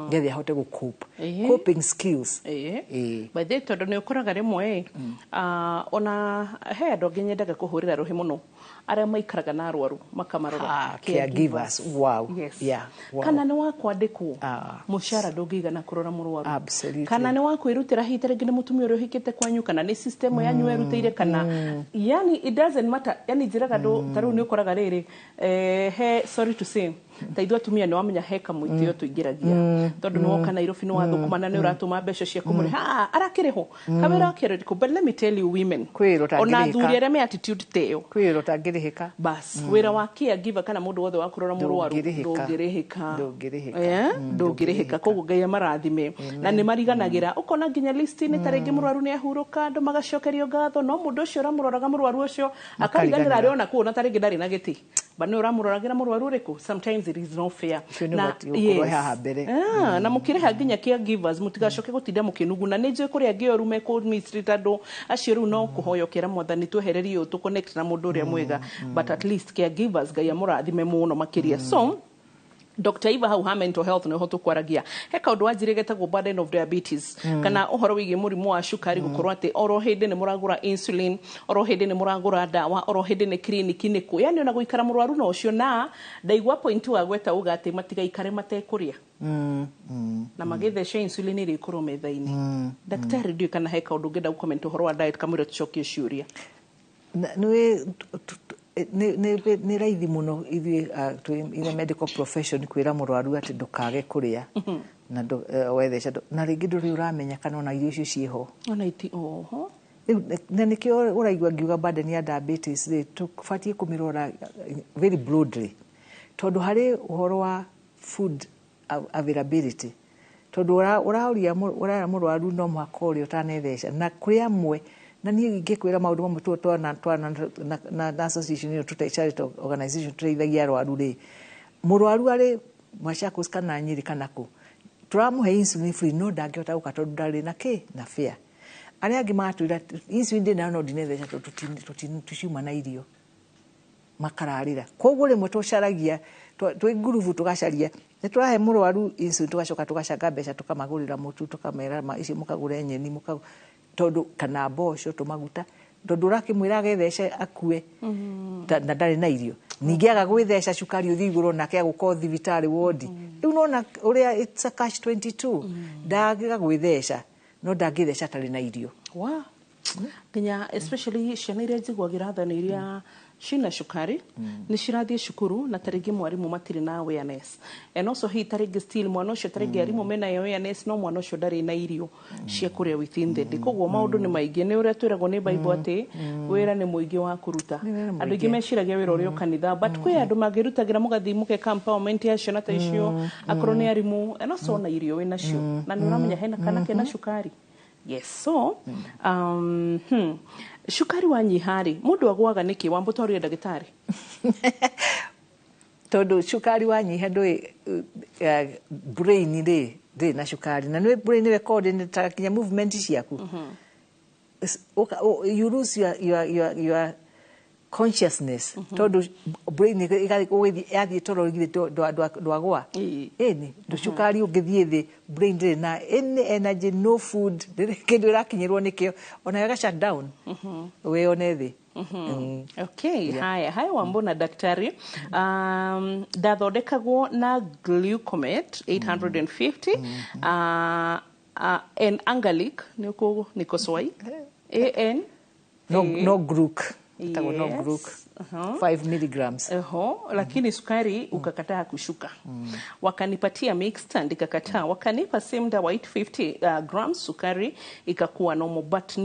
nĩgetha ahote gũ cope, coping skills. By the way, tondũ nĩ ũkoraga rĩmwe ona he andũ angĩ nyendaga kũhũrĩra rũhĩ mũno, arĩa maikaraga na arwaru makamarora. Ah, caregivers, wow. Yes. Yeah, wow. Kana nĩ wa kwandĩkwo, mũcara ndũngĩigana kũrora mũrwaru. Kana nĩ wa kwĩrutĩra, hihi ta rĩngĩ nĩ mũtumia ũrĩa ũhikĩte kwanyu, kana nĩ system yanyu werutĩire, kana yani it doesn't matter. Yani njĩraga andũ ta rĩu nĩ ũkoraga rĩrĩ, he sorry to say, ta ithuĩ atumia nĩ wamenya he kamũitĩo tũingĩragia, tondũ nĩ woka Nairobi, nĩ wathũkũma na nĩ ũratũma mbeca cia kũmũrĩha. Ah, arakĩrĩhwo kawĩra kĩrĩkũ? But let me tell you, women, ona athuri arĩa me attitude ta ĩyo, Kwĩ wĩra ũtangĩrĩhĩka. Bas, wĩra wa caregiver kana mũndũ wothe wa kũrora mũrwaru Ndũngĩrĩhĩka. ndũngĩrĩhĩka. Ndũngĩrĩhĩka. Ndũngĩrĩhĩka. Koguo Ngai amarathime na nĩ mariganagĩra, ũkona nginya list-inĩ ta rĩngĩ mũrwaru nĩ ahurũka, andũ magacokerio ngatho, no mũndũ ũcio ũramũroraga mũrwaru ũcio akariganĩra arĩ ona kũu, ona ta rĩngĩ ndarĩ na gĩtĩ, but nĩ ũramũroragĩra mũrwaru ũrĩkũ. Sometimes it is not fair. Ũcio nĩ ũgwati ũkorwo haha mbere. Ah, na mũkĩrĩha nginya caregivers, mũtigacoke gũtinda mũkĩnuguna. Nĩ njũĩ kũrĩa angĩ oru mekũ mistreat andũ acio. Rĩu no kũhoya ũkĩra Mwathani twehererie ũyũ, tũ connect na mũndũ ũrĩa mwega, but at least caregivers, Ngai amũrathime mũno makĩria. So Dr. Eva, hau ha mental health nĩho tũkwaragia, he kaũndũ wanjire getagwo burden of diabetes, kana ũhoro wĩgiĩ mũrimũ wa cukari, gũkorwo atĩ oro hĩndĩ nĩ mũragũra insulin, oro hĩndĩ nĩ mũragũra ndawa, oro hĩndĩ nĩ kiriniki nĩ kũ, yani ona gũikara mũrwaru na ũcio, na ndaigua point wa gweta uga atĩ matigaikare matekũrĩa na magĩtheca insulin ĩrĩa ĩkorwo metha-inĩ. Daktari, ndiũĩ kana he kaũndũ ũngĩenda gũcomment ũhoro wa diet kamũira tũcokie ciũria. Nĩ nĩ raithi mũno ithuĩ, twĩ in the medical profession, kwĩra mũrwaru atĩ ndũkage kũrĩa na wetheca na rĩngĩ ndũrĩ ũramenya kana ona irio icio ciĩho. Ona iti oho. Rĩu na nĩkĩo ũraigua ngiuga burden ya diabetes rĩ, tũbatiĩ kũmĩrora very broadly, tondũ harĩ ũhoro wa food availability, tondũ ũraũria ũrera mũrwaru no mũhaka ũrĩa ũtanetheca, na kũrĩ amwe, na niĩ ingĩkwĩra maũndũ mamwe twana twana na association ĩyo charity organization tũteithagia arwaru rĩ, mũrwaru arĩ Machakos kana Nyĩrĩ kana kũ, tũramũhe insulin free, no ndangĩhota gũka tondũ ndarĩ na kĩ na fare. Arĩa angĩ magatwĩra insulin ndĩ nayo no ndinetheca tondũ tũtiuma na irio, makararĩra. Koguo rĩmwe tũcaragia twĩ ngurubu, tũgacaria nĩ tũrahe mũrwaru insulin, tũgacoka tũgacanga mbeca, tũkamagũrĩra mũtu, tũkamera icio mũkagũre nyeni tondũ kana mboco, tũmaguta, tondũ ũrakĩmwĩra agethece akue na ndarĩ na irio. Ningĩ aga gwĩtheca, cukari ũthiĩ igũrũ, nake agũkorwo thibitarĩ wodi. Rĩu nona ũrĩa it's a catch 22. Ndangĩga gwĩtheca, no ndangĩtheca atarĩ na irio. Wa nginya especially ciana iria njiguagĩra tha nĩ iria cina cukari, nĩ cirathiĩ cukuru na tarĩngĩ mwarimũ matirĩ na awareness, and also hihi tarĩngĩ still mwana ũcio, tarĩngĩ arimũ mena awareness, no mwana ũcio ndarĩ na irio cia kũrĩa within the day. Koguo maũndũ nĩ maingĩ. Nĩ ũrĩa twĩragwo nĩ Bible atĩ wĩra nĩ mũingĩ wa kũruta. Wĩra nĩ Andũ aingĩ mũingĩ. meciragia wĩra ũrĩ o kanitha, but kwĩ andũ mangĩrutagĩra, mũgathiĩ mũgeka empowerment ya ciana ta icio, akorwo nĩ arimũ, and also ona irio wĩ nacio na nĩ ũramenya hena kana kena cukari. Yes, so cukari wanyiha rĩ, mũndũ agwaga nĩkĩ? Wamba ũtwarire ndagĩtarĩ. Tondũ cukari wanyiha, ndũĩ brain rĩ ndĩrĩ na cukari, na nĩ brain nĩwe coordinate nginya movement ciaku. You lose your Consciousness, tondũ brain ũgĩthiĩ yathiĩ toro githĩ ndwagwa ĩni cukari ũngĩthiĩ thĩ, brain ndĩrĩ na any energy, no food, ndĩrĩ kĩndũ ĩrakinyĩrwo nĩkĩo, onayo ĩga shut down wĩone thĩ. Okay. Haya haya, Wambo na daktari, ndathondekagwo na Glucomet 850 and Angalic nĩ nikoswai an No, no gluc, ĩtagwo no gluc 5 milligrams. Oho, lakini sukari ukakataa kushuka. Wakanipatia mixed, ikakataa. Wakanipa same dawa 850 grams, sukari ikakuwa normal, but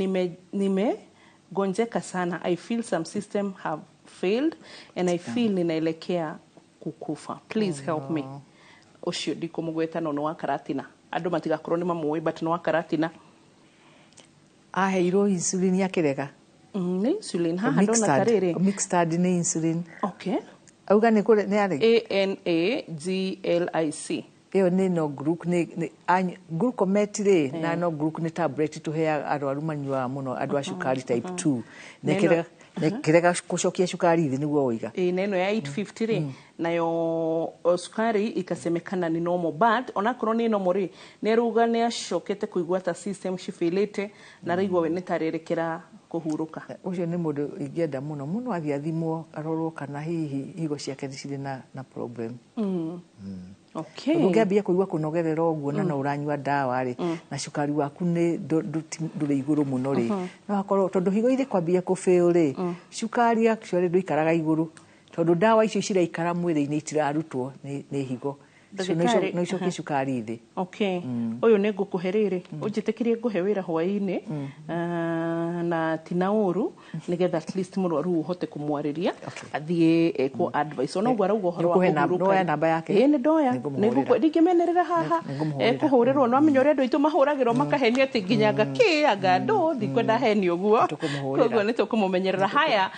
nimegonjeka sana. I feel some system have failed and I feel ninaelekea kukufa. Please help me. Ũcio ndikũmũgweta no nĩ wa Karatina. Andũ matigakorwo nĩ mamũĩ, but nĩ wa Karatina. Aheirwo insulin akĩrega. Nĩ insulin haha ndona tarĩrĩ. Mixed nĩ insulin. Okay. Auga nĩ kũrĩ nĩ arĩ ANAGLIC. Ĩyo nĩ no gluc, nĩ Glucomet rĩ, na no gluc nĩ tablet tũheaga arwaru manyuaga mũno, andũ a cukari type 2, na ĩkĩrega gũcokia cukari thĩ nĩguo woiga. Ĩ, na ĩno ya 850 rĩ, nayo sukari ikasemekana ni normal, but onakorwo nĩ normal rĩ, nĩ aruga nĩ acokete kũigua ta system cibĩlĩte na araigua we nĩ tarerekera kũhurũka. Ũcio nĩ mũndũ ingĩenda mũno mũno athiĩ athimwo, arorwo kana hihi higo ciake nĩ cirĩ na problem. Okay. Ũngĩambia kũigua kũnogerera ũguo na no ũranyua ndawa rĩ, na cukari waku nĩ ndũrĩ igũrũ mũno rĩ, no akorwo tondũ higo irĩ kwambia kũfail rĩ, cukari actually ndũikaraga igũrũ, tondũ ndawa icio ciraikara mwĩrĩ-inĩ itirarutwo nĩ higo. So no icokie cukari thĩ. Okay. Ũyũ nĩ ngũkũhe rĩrĩ, ũnjĩtĩkĩrie ngũhe wĩra hwaĩ-inĩ, na tina ũru, nĩgetha at least mũrwaru ũhote kũmwarĩria athiĩ ekwo advice ona ũguo arauga ũhoro wa kũhurũka. Ndoya namba yake? Ĩĩ, nĩ ndoya. Ndingĩmenerera haha ekũhũrĩrwo, no amenya ũrĩa andũ aitũ mahũragĩrwo makahenio atĩ nginya anga kĩ anga ndũ, ndikwenda henio ũguo, koguo nĩ tũkũmũmenyerera. Haya,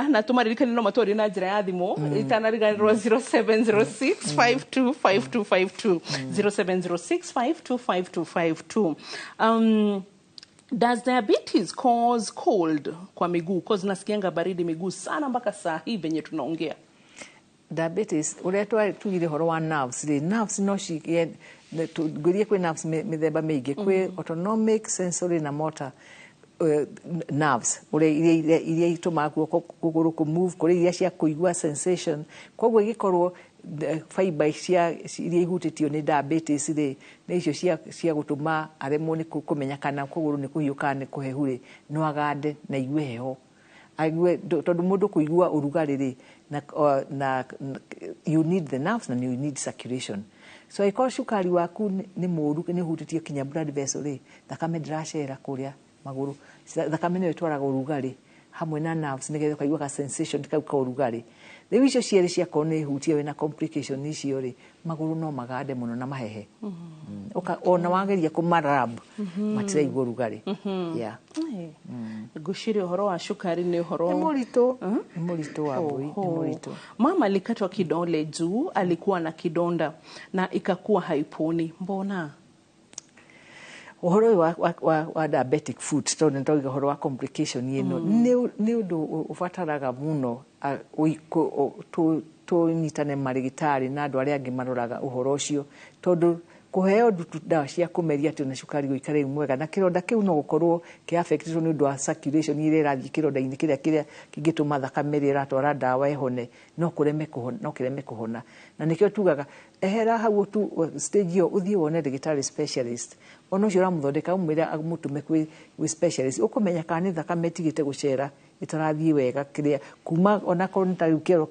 na tũmaririkanie no matwarie na njĩra ya thimũ itanariganĩrwo 0706 52 5252, 0706 525252. Does diabetes cause cold kwa miguu? Cause nasikianga baridi miguu sana mpaka saa hii venye tunaongea. Diabetes, ũrĩa tugire ũhoro wa nerves rĩ, nerves no cigĩe, ngwĩrie kwĩ nerves mĩthemba mĩingĩ, kwĩ autonomic, sensory na motor nerves, ũrĩa iria itũmaga guoko kũgũrũ kũ move, kũrĩ iria cia kũigua sensation. Koguo ĩgĩkorwo fiber cia iria ihutĩtio nĩ diabetes rĩ, nĩ icio cia gũtũma aremwo nĩ kũmenya kana kũgũrũ nĩ kũhiũ kana nĩ kũhehu rĩ, no agande na igue heho, aigue tondũ mũndũ kũigua ũrugarĩ rĩ, na you need the nerves na you need circulation. So ĩkorwo cukari waku nĩ mũru, nĩ ũhutĩtie kinya blood vessel rĩ, thakame ndĩracera kũrĩa magũrũ, thakame nĩyo ĩtwaraga ũrugarĩ hamwe na nerves nĩgetha ũkaigua ka sensation kau ka ũrugarĩ. Rĩu icio cierĩ ciakorwo nĩ hutie wĩna complication icio rĩ, magũrũ no magande mũno na mahehe. Ona wageria kũmarab matiraigua ũrugarĩ. Yeah. Ngwĩciria ũhoro wa cukari nĩ ũhoro nĩ mũritũ, nĩ mũritũ wa mbui, nĩ mũritũ. Mama alikatwa kidole juu alikuwa na kidonda na ikakuwa haiponi, mbona? Ũhoro ũyũ wa diabetic foot, tondũ nĩ twauga ũhoro wa complication ĩno, nĩ ũndũ ũbataraga mũno tũnyitane marĩgĩtarĩ na andũ arĩa angĩ maroraga ũhoro ũcio, tondũ kũheo ndawa cia kũmeria atĩ ona cukari ũikare mwega na kĩronda kĩu no gũkorwo kĩ affected nĩ ũndũ wa circulation ĩrĩa ĩrathiĩ kĩronda-inĩ kĩrĩa kĩngĩtũma thakame ĩrĩa ĩratwara ndawa ĩhone, no kĩreme kũhona. Na nĩkĩo tugaga ehera hau tu stage ĩyo, ũthiĩ wone ndagĩtarĩ specialist, ona ũcio ũramũthondeka ũmwĩre amũtũme kwĩ specialist, ũkũmenya kana nĩ thakame ĩtigĩte gũcera ĩtarathiĩ wega kĩrĩa kuma onakorwo nĩ ta rĩu kĩero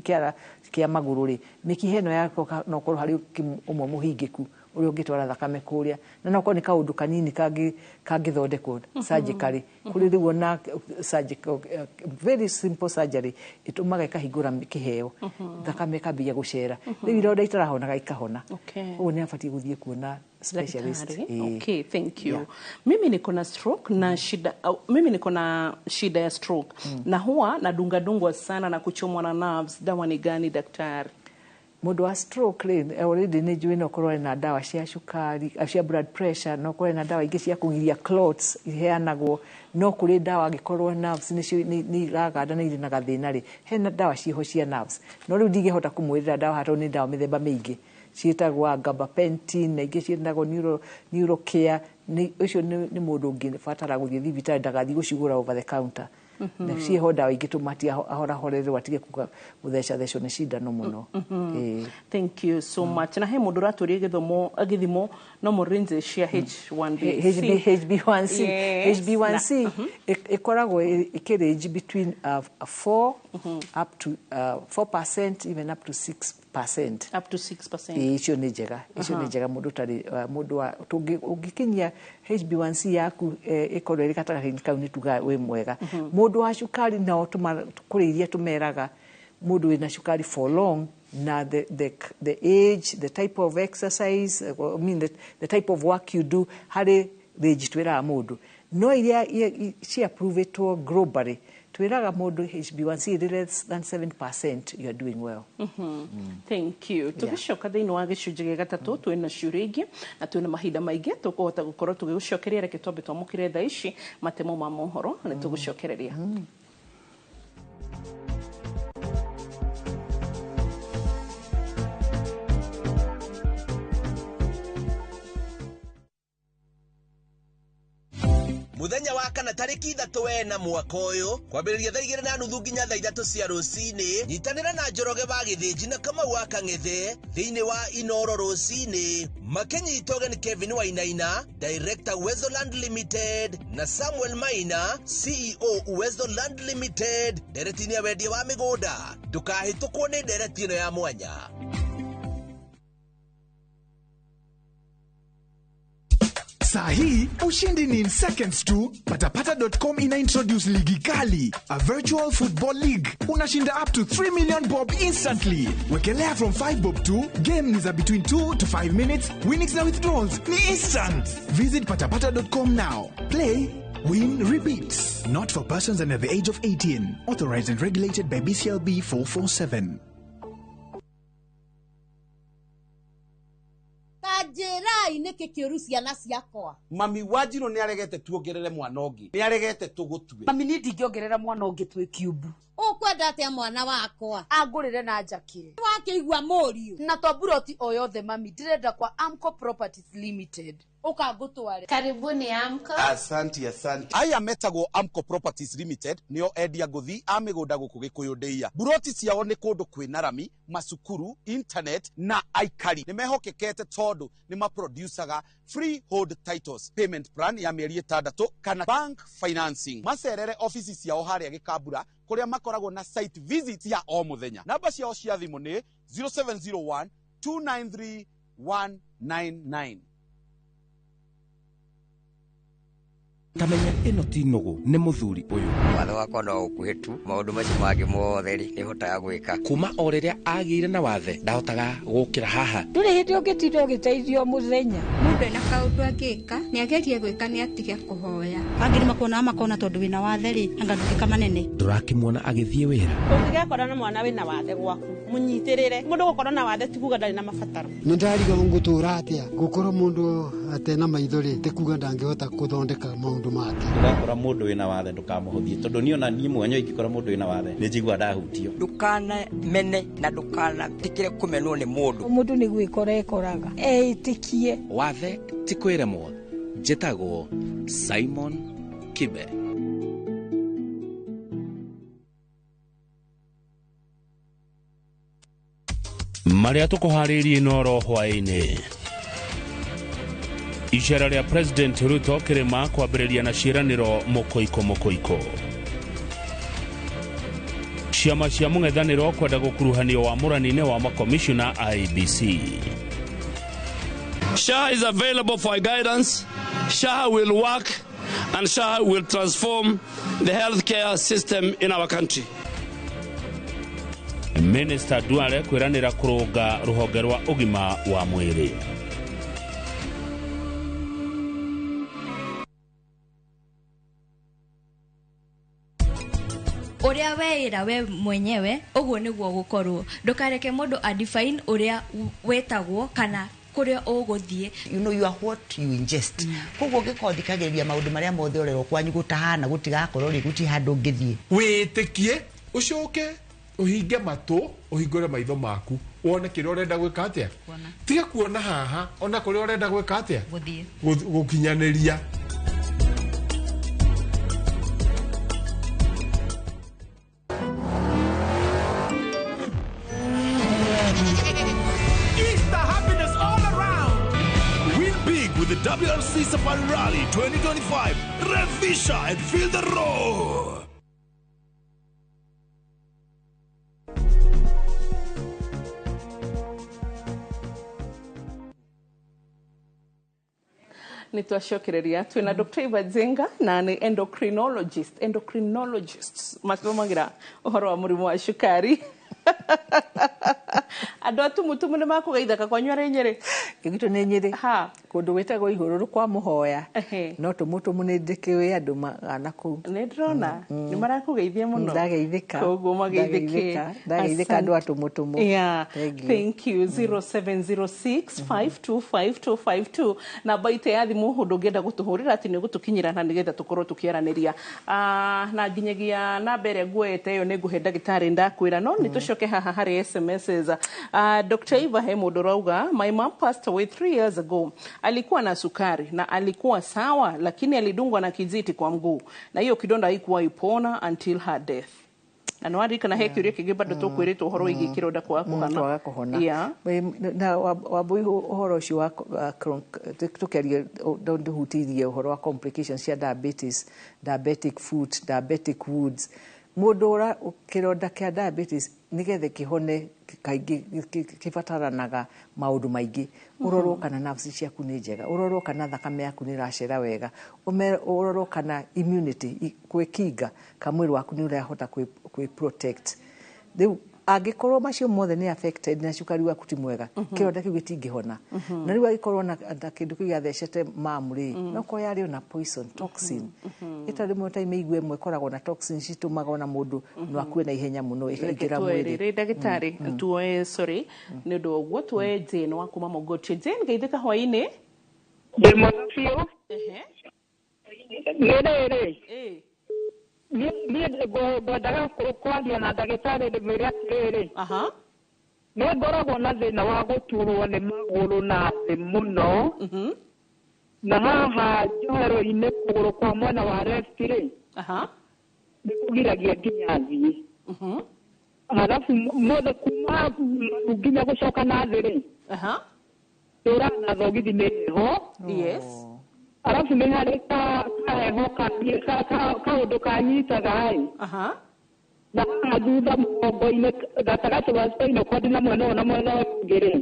kĩara kĩa magũrũ rĩ, mĩkiha ĩno yako no ũkorwo harĩ ũmwe mũhingĩku ũrĩa ũngĩtwara thakame kũrĩa, na no ũkorwo nĩ kaũndũ kanini kangĩthondekwo surgically, kũrĩ rĩu ona surgical, very simple surgery ĩtũmaga ĩkahingũra kĩheo, thakame ĩkambia gũcera, rĩu ironda itarahonaga ikahona. Ũguo nĩ abatiĩ gũthiĩ kuona specialist. Okay, thank you. Mimi niko na stroke na shida, mimi niko na shida ya stroke na huwa nadungadungwa sana na kuchomwa na nerves. Dawa ni gani daktari? Mũndũ wa stroke rĩ, already nĩ njũĩ no ũkorwo na ndawa cia cukari, cia blood pressure, no ũkorwo na ndawa ingĩ cia kũgiria clots iheanagwo, no kũrĩ ndawa angĩkorwo nerves nĩcio nĩ iraganda na irĩ na gathĩna rĩ, hena ndawa ciĩho cia nerves. No rĩu ndingĩhota kũmwĩrĩra ndawa haha tondũ nĩ ndawa mĩthemba mĩingĩ ciĩtagwo gabapentin na ingĩ ciĩtagwo neurocare. Ũcio nĩ mũndũ ũngĩbatara gũthiĩ thibitarĩ, ndagathiĩ gũcigũra over the counter. Na ciĩho ndawa ingĩ tũmatie ahorahorerwo atige gũthecathecwo nĩ cindano mũno. Thank you so much. Na he mũndũ ũratũria gĩthomo gĩthimo no mũrinze cia H1B HB1C. HB1C ĩkoragwo ĩkĩrange between 4 up to 4%, even up to 6%. Up to 6%. Icio nĩ njega, icio nĩ njega mũndũ ũtarĩ mũndũ wa ũngĩkinyia HB1C yaku ĩkorwo ĩrĩ gatagatĩ-inĩ kau nĩ tugaga wĩ mwega. Mũndũ wa cukari nao kũrĩ iria tũmeraga mũndũ wĩna cukari for long na the age, the type of exercise, I mean the type of work you do, harĩ range twĩraga mũndũ. No iria ciapprovĩtwo globally, twĩraga mũndũ HB1C ĩrĩ less than 7%, you are doing well. Thank you. Tũgĩcoka thĩinĩ wa gĩcunjĩ gĩa gatatũ twĩna ciũria ingĩ na twĩna mahinda maingĩ tũkũhota gũkorwo tũgĩgũcokeria. Reke twambe twamũkĩre thaa ici matemo ma mohoro na tũgũcokereria. Muthenya wa kana tariki 3 wena mwaka ũyũ kwambĩrĩria thaa 2:30 nginya thaa 3 cia rũcinĩ, nyitanĩra na Njoroge wa Gĩthĩnji na Kamau wa Kang'ethe thĩinĩ wa Inoro rũcinĩ makĩnyitwo ũgeni Kevin Wainaina, Director Uwezo Land Limited, na Samuel Maina, CEO Uwezo Land Limited, ndereti-inĩ ya wendia wa mĩgũnda. Ndũkahĩtũkwo nĩ ndereti ĩno ya mwanya. Saa hii ushindi ni in seconds tu. Patapata.com ina introduce ligi kali, a virtual football league. Unashinda up to 3 million bob instantly. Wekelea from 5 bob tu. Game ni za between 2 to 5 minutes. Winnings na withdrawals ni instant. Visit patapata.com now. Play, win, repeat. Not for persons under the age of 18. Authorized and regulated by BCLB 447. Njĩrai nĩkĩ kĩũru ciana ciakwa. Mami Wanjirũ nĩ aregete tuongerere mwana ũngĩ, nĩ aregete tũgũtue. Mami niĩ ndingĩongerera mwana ũngĩ twĩ kiumbu. Ũkwenda atĩa mwana wakwa? Angũrĩre na njakĩre. Wakĩigua mũriũ. Na to buroti o yothe mami, ndĩrenda kwa Amco Properties Limited. Ũka ngũtware. Karibuni Amco. Asante, asante. Aya metagwo Amco Properties Limited, nĩo endia ngũthi a mĩgũnda gũkũ Gĩkũyũ ndĩia. Buroti ciao nĩ kũndũ kwĩna rami, macukuru, internet na aikari. Nĩ mehokekete tondũ nĩ maproducaga freehold titles, payment plan ya mĩeri 6 kana bank financing. Macerere ofici ciao harĩa Gĩkambura kũrĩa makoragwo na site visit ya o mũthenya. Namba ciao cia thimũ nĩ 0701 293 199. Tamenya ĩno ti nũgũ nĩ mũthuri ũyũ. Watho wakwa no ũkuhĩ tu, maũndũ macio mangĩ mothe rĩ nĩhotaga gwĩka. Kuma o rĩrĩa agĩire na wathe ndahotaga gũkĩra haha. Ndũrĩ hĩndĩ ũngĩtinda ũgĩteithio mũthenya. Mũndũ ena kaũndũ angĩka nĩagerie gwĩka nĩatige kũhoya. Angĩ nĩmakuonaga makona tondũ wĩna wathe rĩ anga nduĩka manene. Ndũrakĩmuona agĩthiĩ wĩra. Ũngĩgekora na mwana wĩna wathe gwaku mũnyitĩrĩre. Mũndũ gũkorwo na wathe ti kuga ndarĩ na mabataro. Nĩ ndarigwo ngũtũra atĩa gũkorwo mũndũ atena maitho rĩ ti kuga ndangĩhota gũthondeka maũndũ make. Ndũgakora mũndũ wĩna wathe ndũkamũhũthie tondũ niĩ ona niĩ mwenyewe ingĩkora mũndũ wĩna wathe nĩ njiguaga ndahutio. Ndũkanamene na ndũkanetĩkĩre kũmenwo nĩ mũndũ. Mũndũ nĩ gwĩkora ekoraga eĩtĩkie. Wathe ti kwĩremwo. Njĩtagwo Simon Kibe. Marĩa tũkũharĩirie Inoro hwaĩ-inĩ. Icera rĩa President Ruto kĩrĩma kwambĩrĩria na ciĩranĩro mũkũikũ mũkũikũ. Ciama cia mũng'ethanĩro kwenda gũkuruhanio wamũrani-inĩ wa makomishona IEBC. SHA is available for guidance. SHA will work and SHA will transform the healthcare system in our country. Minister Duale kwĩranĩra kũrũnga rũhonge rwa ũgima wa mwĩrĩ. Ũrĩa Ũrĩa weĩra we mwenyewe, ũguo nĩguo gũkorwo. Ndũkareke mũndũ a define ũrĩa wetagwo kana kũrĩa ũgũthiĩ. You know, you are what you ingest. Koguo ũngĩkorwo thikagĩrĩria maũndũ marĩa mothe ũrerwo kwanyu gũtahana, gũtigakorwo rĩ gũtirĩ handũ ũngĩthiĩ. Wĩtĩkie, ũcoke ũhinge matũ, ũhingũre maitho maku, wone kĩrĩa ũrenda gwĩka atĩa. Tiga kuona haha ona kũrĩa ũrenda gwĩka atĩa, gũthiĩ, gũkinyanĩria. Easter happiness all around. Win big with the WRC Safari Rally 2025. Revisha and feel the roar. Nä twacokereria twä Dr. Eva Njenga na nä endocrinologist mathomagira ũhoro wa mũrimũ wa cukari. Andũ a tumutumu nĩ makũgeithaka kwanyu arĩ Nyĩrĩ? Gitũ nĩ Nyĩrĩ, kũndũ gwĩtagwo Ihũrũrũ kwa Mũhoya, no tũmũtũmũ nĩ ndĩkĩũĩ andũ magana kũu. Nĩ ndĩrona nĩ marakũgeithia mũno. Ndageithĩka. Koguo mageithĩke. Ndageithĩka andũ a tũmũtũmũ. Yeah. Thank you. 0706 525 252 namba itũ ya thimũ, ũndũ ũngĩenda gũtũhũrĩra atĩ nĩ ũgũtũkinyĩra na nĩgetha tũkorwo tũkĩaranĩria. Na nginyagia namba ĩrĩa nguoete ĩyo nĩ ngũhe ndagĩtarĩ ndakwĩra, no nĩ tũcoke haha harĩ SMSs. Dr. Eva, he mũndũ ũrauga, "My mom passed away 3 years ago. Alikuwa na sukari na alikuwa sawa, lakini alidungwa na kijiti kwa mguu na hiyo kidonda haikuwa ipona until her death." Na nĩ waririkana he kĩũria kĩngĩ bado tũkwĩrĩtwo ũhoro wĩgiĩ kĩronda kwaga kũhona. Kwaga kũhona. Na Wambui, ũhoro ũcio wa tũkĩaria ndũhutĩirie ũhoro wa complications cia diabetes, diabetic foot, diabetic wounds. Mũndũ ũra kĩronda kĩa diabetes, nĩgetha kĩhone, kaingĩ kĩbataranaga maũndũ maingĩ. Ũrorwo kana nerves ciaku nĩ njega, ũrorwo kana thakame yaku nĩ ĩracera wega, ũrorwo kana immunity, gwĩkinga ka mwĩrĩ waku nĩ ũrahota kwĩ protect. Rĩu angĩkorwo macio mothe nĩ affected na cukari waku ti mwega, kĩronda kĩu gĩtingĩhona. Na rĩu angĩkorwo na kĩndũ kĩu gĩathecete mamu rĩ, no korwo yarĩ ona poison, toxin ĩta rĩmwe ta mĩigua ĩmwe ĩkoragwo na toxin citũmaga ona mũndũ no akue na ihenya mũno ĩkaingĩra mwĩrĩ. Rĩ ndagĩtarĩ, tuoe, sorry nĩ ũndũ wa ũguo, tuoe Jane wa kuma Mogotio. Jane, geithĩka hwaĩ-inĩ. Ndĩ mwega biũ. Nĩ rĩrĩ, niĩ ngwendaga kwaria na ndagĩtarĩ ndĩmwĩre atĩrĩrĩ, nĩ ngoragwo na thĩna wa gũturwo nĩ magũrũ na thĩ mũno, na haha njohero-inĩ kũgũrũ kwa mwena wa left rĩ, nĩ kũgiragia nginya thiĩ. Halafu mothe kuma maru nginya gũcoka na thĩ rĩ, tũraga na thogithi nĩ heho. Alafu nĩ harĩ kaheho kaũndũ kanyitaga ĩ, na haha thutha mũgongo-inĩ gatagatĩ wa spinal cord na mwena ũyũ na mwena ũyũ ũngĩ rĩ,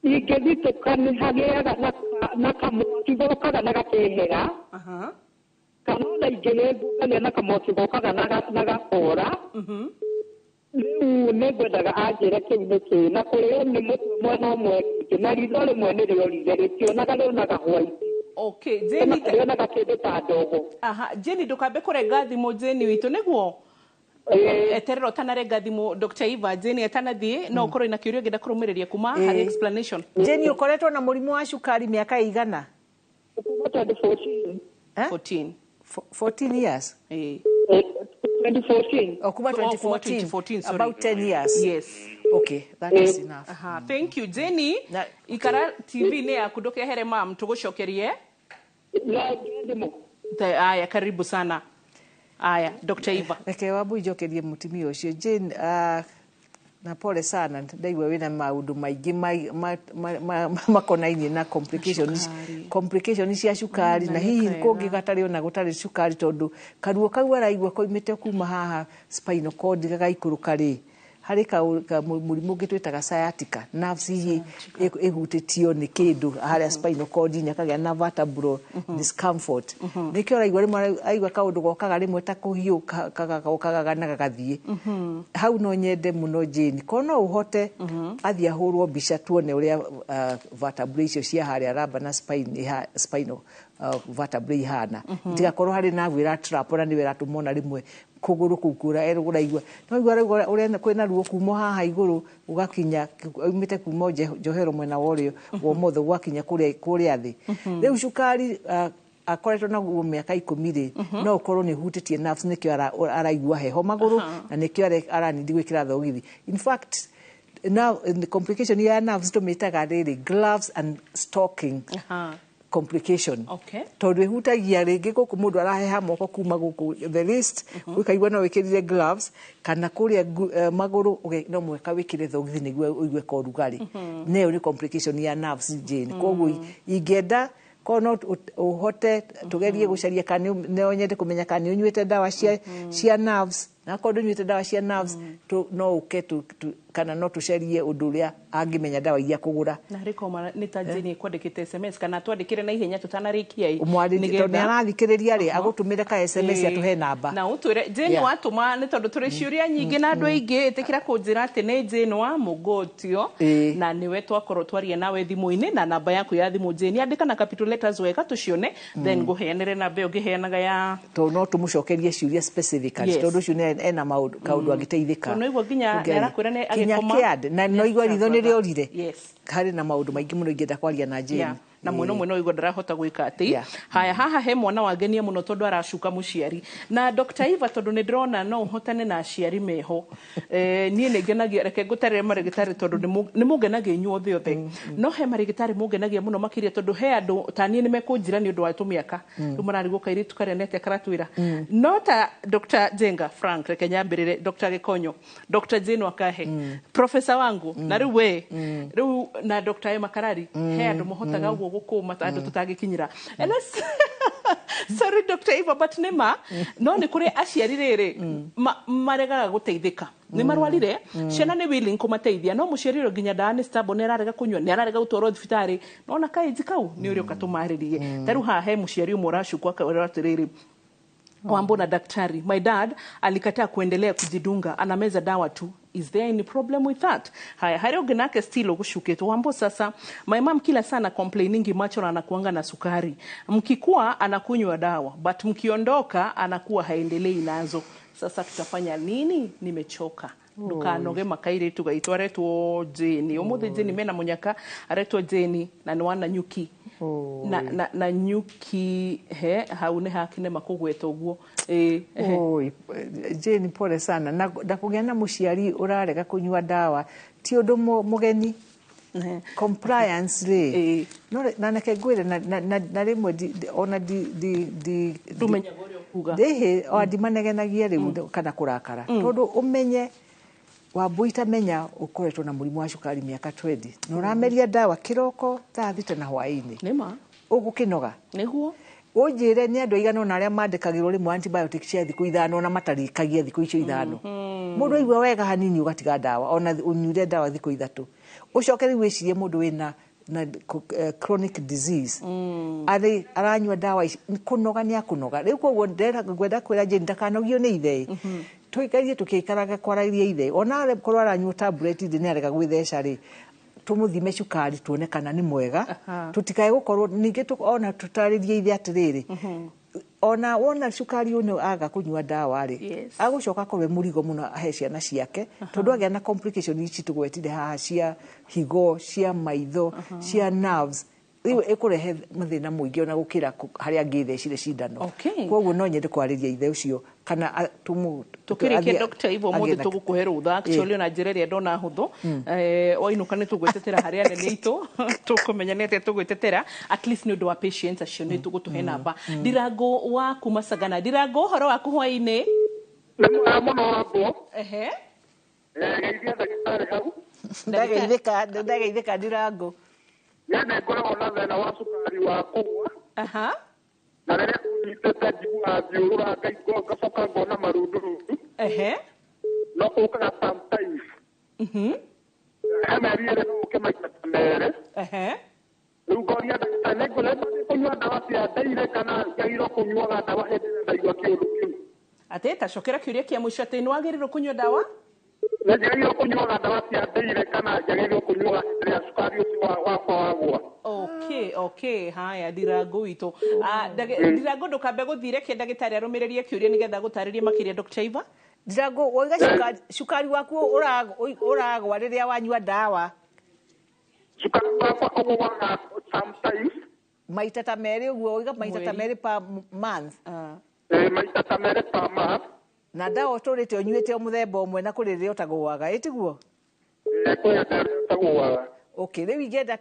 ingĩthitũka nĩ hagĩaga na kamwaki gokaga na gakehera, kana ona ingĩgĩngũngania na kamwaki gokaga na gakora. Rĩu nĩ ngwendaga anjĩre kĩu nĩ kĩĩ, na kũrĩo nĩ mũtwe mwena ũmwe rĩngĩ, na ritho rĩmwe nĩ rĩorire, rĩtionaga, rĩonaga white. Okay, Jane, rĩonaga kĩndũ ta ndogo. Aha, Jane, ndũkambe kũrenga thimũ, Jane witũ, nĩguo eterera ũtanarenga thimũ. Dr. Eva, Jane atanathiĩ, no ũkorwo ina kĩũria ũngĩenda kũrũmĩrĩria kuma harĩ explanation. Jane, ũkoretwo na mũrimũ wa cukari mĩaka ĩigana? Kuma 2014. 14. 14 years? 2014. Oh, kuma Oh, kuma 2014. 2014, sorry. About 10 years. Yes. Okay, that is enough. Aha, thank you Jenny. Ikara TV-inĩ yaku ndũkehere mam, tũgũcokerie. Aya, karibu sana. Aya, Dr. Eva. Reke Wambui njokerie mũtumia ũcio Jane, na pole sana, ndaigua wĩna maũndũ maingĩ makonainie na complications cia cukari, na hihi kũngĩ gatarĩ ona gũtarĩ cukari, tondũ karuo kau araigua koimĩte kuma haha spinal cord gagaikũrũka rĩ, harĩ mũrimũ ũngĩ twĩtaga sciatica nerves, hihi ĩhutĩtio nĩ kĩndũ harĩa spinal cord inĩ, akagĩa na vertebral discomfort. Nĩkĩo araigua rĩmwe aigua kaũndũ gokaga rĩmwe ta kũhiũ gokaga na gagathiĩ hau. No nyende mũno Jane ko no ũhote athiĩ ahũrwo mbica tuone ũrĩa vertebrae icio cia harĩa lumbar na spine spinal vertebrae ihana, itigakorwo harĩ nerve ĩratrap ona nĩwe ĩratũma ona rĩmwe Kũgũrũ kũu kũra ũraigua no igua ũrĩa kwĩna ruo kuma haha igũrũ ũgakinya umĩte kuma njohero mwena wa ũrĩo wa ũmotho gwakinya kũrĩa thĩ. Rĩu cukari akoretwo naguo mĩaka 10 rĩ, no ũkorwo nĩ ũhutĩtie nerves, nĩkĩo araigua heho magũrũ na nĩkĩo aranindi gwĩkĩra thogithi. In fact, now the complication ya nerves tũmĩtaga rĩrĩ gloves and stocking complication. Tondũ ĩhutagia rĩngĩ gũkũ mũndũ araheha moko kuma gũkũ the wrist, ũkaigua no wĩkĩrire gloves, kana kũrĩa magũrũ no mũhaka wĩkĩre thogithi nĩguo ũigue ka ũrugarĩ. Na ĩyo nĩ complication ya nerves, Jane. Koguo ingĩenda korwo no ũhote tũgerie gũcaria kana no nyende kũmenya kana nĩ ũnyuĩte ndawa cia nerves, na akorwo ndũnyuĩte ndawa cia nerves, no ũke kana no tũcarie ũndũ ũrĩa angĩmenya ndawa iria kũgũra. Na harĩ koma nĩ ta Jane kwandĩkĩte SMS kana twandĩkĩre na ihenya tũtanarĩkia ĩ. Tondũ nĩ arathikĩrĩria rĩ, agũtũmĩre ka SMS atũhe namba. Na ũtwĩre Jane watũma, nĩ tondũ tũrĩ ciũria nyingĩ na andũ aingĩ, ĩtĩkĩra kũnjĩra atĩ nĩ Jane wa Mũgotio na nĩwe twakorwo twaria nawe thimũ-inĩ, na namba yaku ya thimũ Jane andĩka na capital letters wega tũcione, then ngũheanĩre namba ĩyo ngĩheanaga ya tondũ no tũmũcokerie ciũria specifically, tondũ ũcio nĩ ena maũndũ kaũndũ angĩteithĩka. Tondũ igua nginya nĩ arakwĩra nĩ agĩkoma na no igua ritho nĩ rĩorire. Harĩ na maũndũ maingĩ mũno ingĩenda kwaria na Jane. Na mwena ũmwe no igua ndarahota gwĩka atĩ. Haya, haha he mwana wangenia mũno tondũ aracuka mũciari. Na Dr. Eva, tondũ nĩ ndĩrona no ũhotane na aciari meho. Niĩ nĩ ngenagia, reke ngũtarĩre marĩgĩtarĩ tondũ nĩ mũngenagia inyuothe othe. No he marĩgĩtarĩ mũngenagia mũno makĩria tondũ he andũ ta niĩ nĩ mekũnjĩra nĩ ũndũ wa tũmĩaka. Rĩu mararigwo kairĩtu karĩa nĩ atĩa karatwĩra. No ta Dr. Jenga Frank, reke nyambĩrĩre Dr. Gĩkonyo, Dr. Jane Wakahe, Professor wangu, na rĩu we, rĩu na Dr. Emma Karari, he andũ mahotaga ũguo gũkũma ta andũ tũtangĩkinyĩra. Sorry Dr. Eva, but nĩ ma no nĩ kũrĩ aciari rĩrĩ maregaga gũteithĩka. Nĩ marwarire, ciana nĩ willing kũmateithia, no mũciari ũrĩa nginya ndawa nĩ stubborn, nĩ ararega kũnyua, nĩ ararega gũtwarwo thibitarĩ, nona kaĩnji kau nĩ ũrĩa ũkatũmarĩrie. Ta rĩu haha he mũciari ũmwe ũracukwo akerwo atĩrĩrĩ, Wambo na daktari, my dad alikataa kuendelea kujidunga, anameza dawa tu. Is there any problem with that? Haya, harĩ ũngĩ nake still ũgũcukĩtwo. Wambo sasa, my mom kila sana complainingi macho na anakuanga na sukari. Mkikuwa anakunywa dawa, but mkiondoka anakuwa haendelei nazo. Sasa tutafanya nini? Nimechoka. Ndukanoge makairĩtu gaitũ aretwo Jane. Ũmũthĩ Jane mena mũnyaka aretwo Jane na nĩ wana nyuki. Na nyuki he hau nĩ hakinema kũgweta ũguo. Jane, pole sana. Na kũgĩa na mũciari ũrarega kũnyua ndawa ti ũndũ mũgeni. Compliance rĩ, na reke ngwĩre na rĩmwe ona ndũmenyaga ũrĩa ũkuga. Ĩhĩ, o ndimanegenagia rĩu kana kũrakara, tondũ ũmenye Wambui tamenya ũkoretwo na mũrimũ wa cukari mĩaka 20 na ũrameria ndawa kĩroko thaa 6 na hwaĩ-inĩ. Nĩma. Ũgũkĩnoga. Nĩguo. Ũnjĩre nĩ andũ aigana ũna arĩa mandĩkagĩrwo rĩmwe antibiotic cia thikũ 5 ona matarĩkagia thikũ icio 5. Mũndũ aigua wega hanini ũgatiga ndawa ona ũnyuire ndawa thikũ 3. Ũcoke rĩu wĩcirie mũndũ wĩna na chronic disease arĩ aranyua ndawa ici kũnoga nĩ akũnoga. Rĩu koguo ngwenda kwĩra Jane ndakanogio nĩ ithe. Tũikarie tũkĩikaraga kwaragia ithe ona korwo aranyua tablet thĩ nĩ arega gwĩtheca rĩ, tũmũthime cukari tuone kana nĩ mwega, tũtikae gũkorwo ningĩ ona tũtarĩrie ithe atĩrĩrĩ, ona wona cukari ũyũ aga kũnyua ndawa rĩ, agũcoka akorwo mũrigo mũno ahe ciana ciake, tondũ agĩa na complication ici tũgwetire haha cia higo, cia maitho, cia nerves, rĩu ĩkũrehe mathĩna mũingĩ ona gũkĩra harĩa angĩthecire cindano. Koguo no nyende kwarĩria ithe ũcio kana tukirikia Dr. Ivo mũthĩ tũgũkũhe rũtha actually ona njĩra ĩrĩa ndona hũthũ, wainũka nĩ tũgwĩtetera harĩa anene itũ tũkũmenya nĩ atĩa tũgwĩtetera, at least nĩ ũndũ wa patients acio nĩ tũgũtũhe namba. Ndirango wa kuma Sagana, Ndirango ũhoro waku hwaĩ-inĩ? Nĩ mwega mũno Wambo. Ehe. Geithia ndagĩtarĩ hau. Ndageithĩka Ndirango. Niĩ nĩ ngoragwo na thĩna wa cukari wa kũgwa. Na rĩrĩa ũnyitĩte njiguaga thiũrũra ngacoka ngona marundurundu. Ehe. No ũkaga sometimes. He mĩeri ĩrĩ no ũke maita ta merĩ. Ehe. Rĩu ngoria ndagĩtarĩ nĩ ngũremba nĩ kũnyua ndawa cia ndaire kana njagĩrĩirwo kũnyuaga ndawa hĩndĩ ĩrĩa ndaigua kĩũndũ kĩu? Atĩ ta cokera kĩũria kĩa mũico, atĩ nĩ wagĩrĩirwo kũnyua ndawa? Nĩ njagĩrĩirwo kũnyuaga ndawa cia ndaire kana njagĩrĩirwo kũnyuaga hĩndĩ ĩrĩa cukari ũcio wakwa wagũa? Okay, Okay, haya Ndirango witũ. Ndirango ndũkambe gũthiĩ, reke ndagĩtarĩ arũmĩrĩrie kĩũria nĩgetha gũtarĩrie makĩria Dr. Eva. Ndirango, woiga cukari waku ũragwa rĩrĩa wanyua ndawa? Cukari wakwa ũgũaga sometimes. Maita ta merĩ ũguo, woiga maita ta merĩ per month? Maita ta merĩ per month. Na ndawa ũtũrĩte ũnyuĩte o mũthemba ũmwe na kũrĩ rĩrĩa ũtagũaga, ĩ tiguo? Kwĩ rĩrĩa ũtagũaga. Okay, rĩu ingĩenda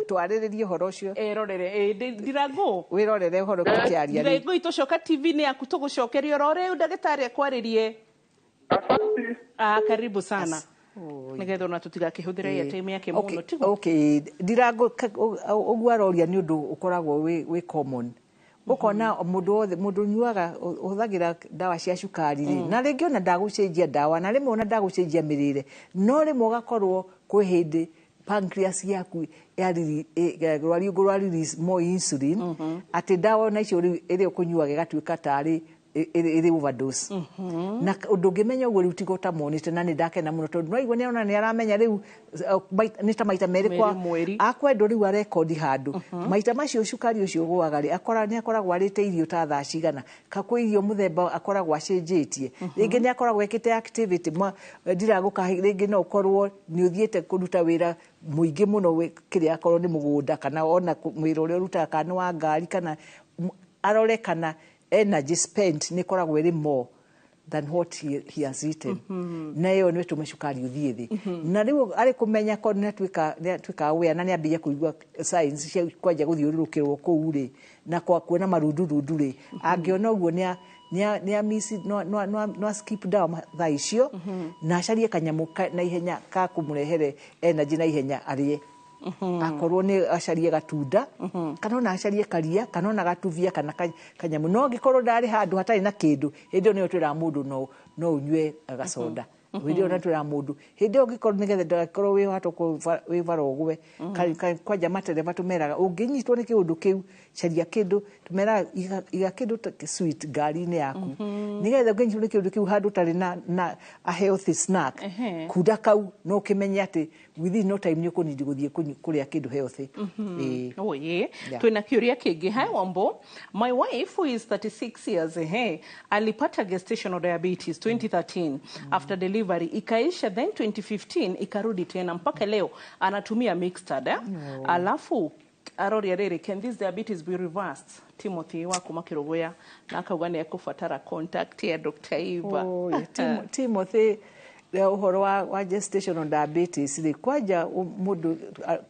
twarĩrĩrie ũhoro ũcio. Ĩrorere, Ndirango. Wĩrorere ũhoro tũkĩaria rĩu. Ndirango, itũcoka TV-inĩ yaku tũgũcokeria oro rĩu ndagĩtarĩ akwarĩrie. Asante. Karibu sana. Nĩgetha ona tũtigakĩhũthĩre airtime yake mũno, tiguo? Okay, Ndirango, ũguo aroria nĩ ũndũ ũkoragwo wĩ common. Ũkona mũndũ wothe, mũndũ ũnyuaga, ũhũthagĩra ndawa cia cukari rĩ, na rĩngĩ ona ndagũcenjia ndawa, na rĩmwe ona ndagũcenjia mĩrĩre, no rĩmwe ũgakorwo kwĩ hĩndĩ pancreas yaku rwariũngũ rwa release more insulin, atĩ ndawa ona icio rĩu ĩrĩa ũkũnyuaga ĩgatuĩka tarĩ ĩrĩ overdose. Na ũndũ ũngĩmenya ũguo rĩu tiga ũtamonĩte, na nĩ ndakena mũno tondũ no igua nĩ arona nĩ aramenya rĩu nĩ ta maita merĩ kwa akwendwo rĩu arekondi handũ maita macio cukari ũcio ũgũaga rĩ, nĩ akoragwo arĩte irio ta thaa cigana, ka kwĩ irio mũthemba akoragwo acenjetie, rĩngĩ nĩ akoragwo ekĩte activity ndiragũka, rĩngĩ no ũkorwo nĩ ũthiĩte kũruta wĩra mũingĩ mũno kĩrĩa akorwo nĩ mũgũnda kana ona wĩra ũrĩa ũrutaga kana nĩ wa ngari, kana arore kana energy spent nĩ ĩkoragwo ĩrĩ more than what he has eaten. Na ĩyo nĩ ĩtũme cukari ũthiĩ thĩ. Na rĩu arĩ kũmenya korwo nĩ atuĩka aware na nĩ ambĩrĩria kũigua signs cia kwanjia gũthiũrũrũkĩrwo kũu rĩ, na kwa kuona marundurundu rĩ, angĩona ũguo nĩ skip dawa thaa icio na acarie kanyamũ na ihenya ka kũmũrehere energy na ihenya arĩe. Akorwo nĩ acarie gatunda, kana ona acarie karia, kana ona gatuvia, kana kanyamũ. No angĩkorwo ndarĩ handũ hatarĩ na kĩndũ, hĩndĩ ĩyo nĩyo twĩraga mũndũ no ũnyue gacoda. Hĩndĩ ĩyo nĩyo twĩraga mũndũ, hĩndĩ ĩyo ũngĩkorwo nĩgetha ndagakorwo wĩ hatũkũ wĩ bara ũgwe. Kwanja matereba tũmeraga ũngĩnyitwo nĩ kĩũndũ kĩu, caria kĩndũ, tũmeraga iga kĩndũ ta sweet ngari-inĩ yaku. Nĩgetha ũngĩnyitwo nĩ kĩũndũ kĩu handũ ũtarĩ na a healthy snack, kunda kau no ũkĩmenye atĩ within no time nĩ ũkũnindi gũthiĩ kũrĩa kĩndũ healthy. Oh, yeah. Twĩna kĩũria kĩngĩ. Hi Wambo, my wife who is 36 years alipata gestational diabetes 2013 after delivery ikaisha, then 2015 ikarudi tena mpaka leo anatumia mixed. Alafu aroria rĩrĩ, can this diabetes be reversed? Timothy wa kuma Kĩrũgũya, na akauga nĩ ekũbatara contact ya Dr. Eva. Timothy, ũhoro wa gestational diabetes rĩ, kwanja mũndũ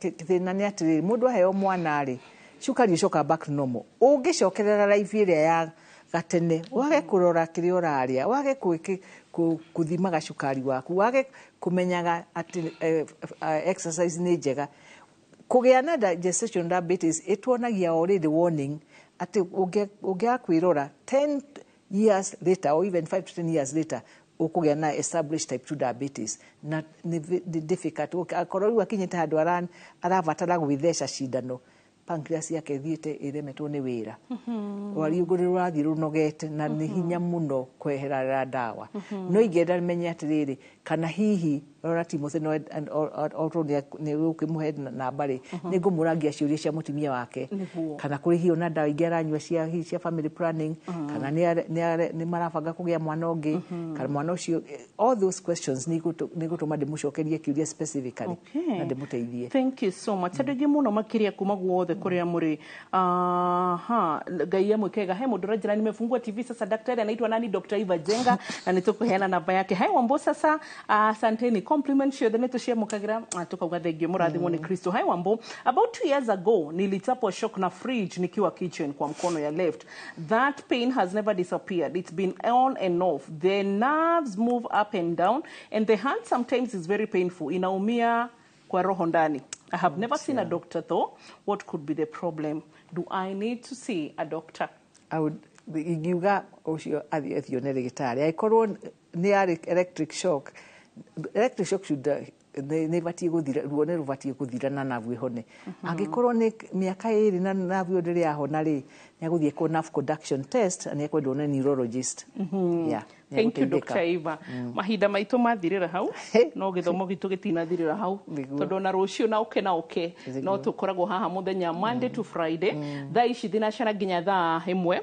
thĩna nĩ atĩrĩrĩ, mũndũ aheo mwana rĩ, cukari ũcokaga back to normal. Ũngĩcokerera life ĩrĩa ya gatene, wage kũrora kĩrĩa ũrarĩa, wage kũthimaga cukari waku, wage kũmenyaga atĩ exercise nĩ njega, kũgĩa na gestational diabetes ĩtuonagia already warning atĩ ũngĩaga kwĩrora 10 years later or even 5 to 10 years later ũkũgĩa na established type 2 diabetes, na nĩ difficult. Akorwo rĩu akinyĩte handũ arabatara gwĩtheca cindano, pancreas yake ĩthiĩte ĩremetwo nĩ wĩra, rwariũngũ nĩ rũrathiĩ rũnogete na nĩ hinya mũno kweherera ndawa. No ingĩenda menye atĩrĩrĩ, kana hihi rora Timothy no okorwo nĩ ũkĩmũhe namba rĩ, nĩ ngũmũrangia ciũria cia mũtumia wake, kana kũrĩ hihi ona ndawa ingĩ aranyua cia family planning, kana nĩ marabanga kũgĩa mwana ũngĩ, kana mwana ũcio, all those questions nĩ igũtũma ndĩmũcokerie kĩũria specifically na ndĩmũteithie. Thank you so much. Andũ aingĩ mũno makĩria kuma guothe kũrĩa mũrĩ. Ngai amwĩkega. He mũndũ ũranjĩra nimefungua TV sasa, daktari anaitwa nani? Dr. Eva Jenga, na nĩtũkũheana namba yake. Hai Wambo, sasa asanteni, compliment ciothe nĩtũciamũkagĩra, tukauga thengiũ, mũrathimwo nĩ Kristo. Hai Wambo, about 2 years ago nilichapwa shock na fridge nikiwa kitchen kwa mkono ya left. That pain has never disappeared. It's been on and off. The nerves move up and down and the hand sometimes is very painful. Inaumia kwa roho ndani. I have never seen a doctor though. What could be the problem? Do I need to see a doctor? I would ingiuga ũcio athiĩ athione ndagĩtarĩ. Angĩkorwo nĩ arĩ electric shock, electric shock should nĩ ĩbatiĩ gũthira, ruo nĩ rũbatiĩ gũthira na nerve ĩhone. Angĩkorwo nĩ mĩaka 2 na nerve ĩyo ndĩrĩ yahona rĩ, nĩ egũthiĩ ekwo nerve conduction test na nĩ ekwendwo nĩ neurologist. Yeah. Thank you, Nĩegũteithĩka. Dr. Eva. Mahinda maitũ mathirĩra hau, no gĩthomo gitũ gĩtinathirĩra hau, tondũ ona rũciũ na ũke na ũke no tũkoragwo haha mũthenya Monday to Friday, thaa ici thinacara nginya thaa 1.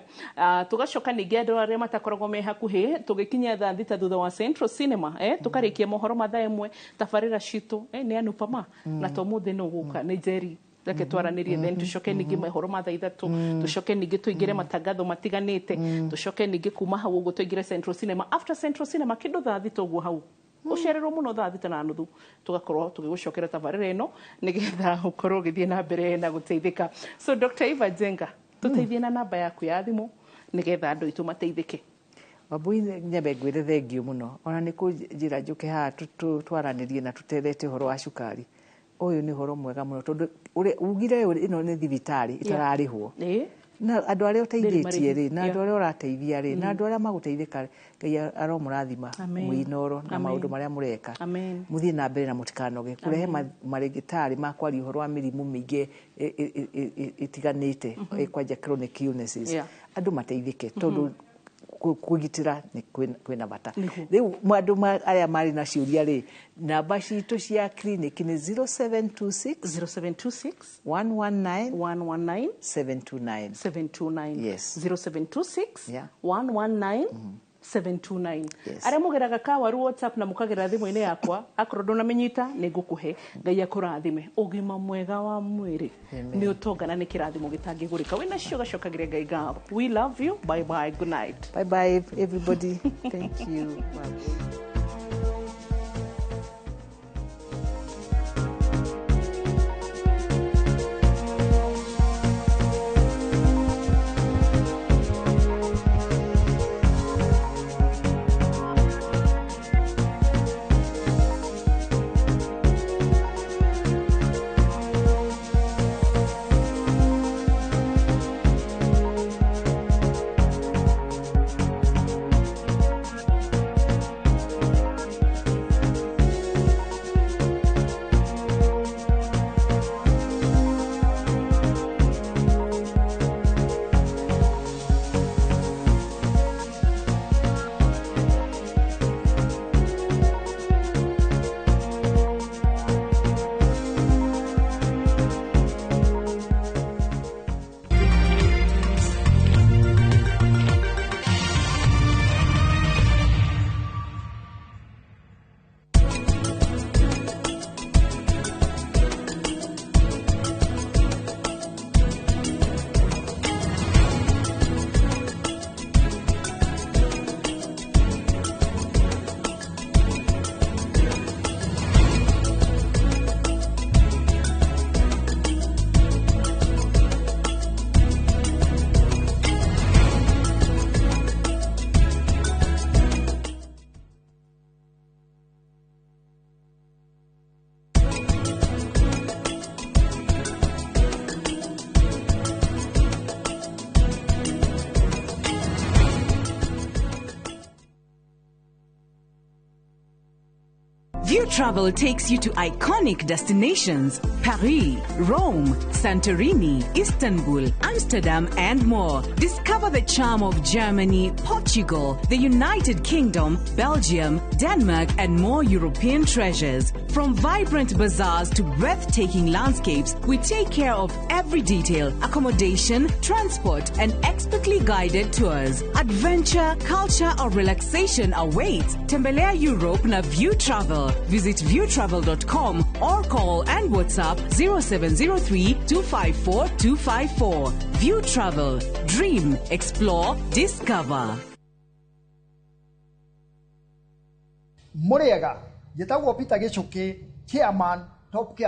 Tũgacoka ningĩ andũ arĩa matakoragwo me hakuhĩ, tũgĩkinyia thaa 6 thutha wa Central Cinema, tũkarĩkia mohoro ma thaa 1, tabarĩra citũ nĩ Anupama na to mũthĩ nĩ ũgũka nĩ Jerry, reke twaranĩrie, then tũcoke ningĩ mohoro ma thaa 3, tũcoke ningĩ tũingĩre matangatho matiganĩte, tũcoke ningĩ kuma hau ũguo tũingĩre Central Cinema. After Central Cinema kĩndũ thaa 6 ũguo hau, ũcererwo mũno thaa 6:30, tũgakorwo tũgĩgũcokera tabarĩra ĩno nĩgetha ũkorwo ũgĩthiĩ na mbere na gũteithĩka. So Dr. Eva Njenga, tũteithie na namba yaku ya thimũ nĩgetha andũ aitũ mateithĩke. Wambui, nyambe ngwĩre thengiũ mũno ona nĩ kũnjĩra njũke haha twaranĩrie na tũterete ũhoro wa cukari. Ũyũ nĩ ũhoro mwega mũno, tondũ ugire ĩno nĩ thibitarĩ ĩtararĩhwo, na andũ arĩa ũteithĩtie rĩ, na andũ arĩa ũrateithia rĩ, na andũ arĩa magũteithĩka, Ngai aromũrathima mwĩ Inooro na maũndũ marĩa mũreka. Mũthiĩ na mbere na mũtikanoge kũrehe marĩgĩtarĩ ma kwaria ũhoro wa mĩrimũ mĩingĩ ĩtiganĩte, kwanja chronic illnesses, andũ mateithĩke, tondũ kũgitĩra nĩ kwĩna bata. Rĩu andũ arĩa marĩ na ciũria rĩ, namba citũ cia clinic nĩ 0726 0726 119 119 729. 729. Yes. 0726 Yeah. 119 729. Yes. Arĩa mũgeraga kawaru WhatsApp na mũkagera thimũ-inĩ yakwa, akorwo ndũnamĩnyita nĩ ngũkũhe. Ngai akũrathime, ũgima mwega wa mwĩrĩ nĩ ũtonga na nĩ kĩrathimo gĩtangĩgũrĩka. Wĩna cio gacokagĩre Ngai ngatho. We love you. Bye bye, good night. Bye bye everybody, thank you. Bye. View Travel takes you to iconic destinations: Paris, Rome, Santorini, Istanbul, Amsterdam, and more. Discover the charm of Germany, Portugal, the United Kingdom, Belgium, Denmark, and more European treasures. From vibrant bazaars to breathtaking landscapes, we take care of every detail: accommodation, transport, and expertly guided tours. Adventure, culture, or relaxation awaits. Tembelea Europe na View Travel. Visit viewtravel.com or call and WhatsApp 0703 254 254. View Travel. Dream, explore, discover. Mũrĩega, njĩtagwo Peter Gĩcũkĩ, chairman Top Care.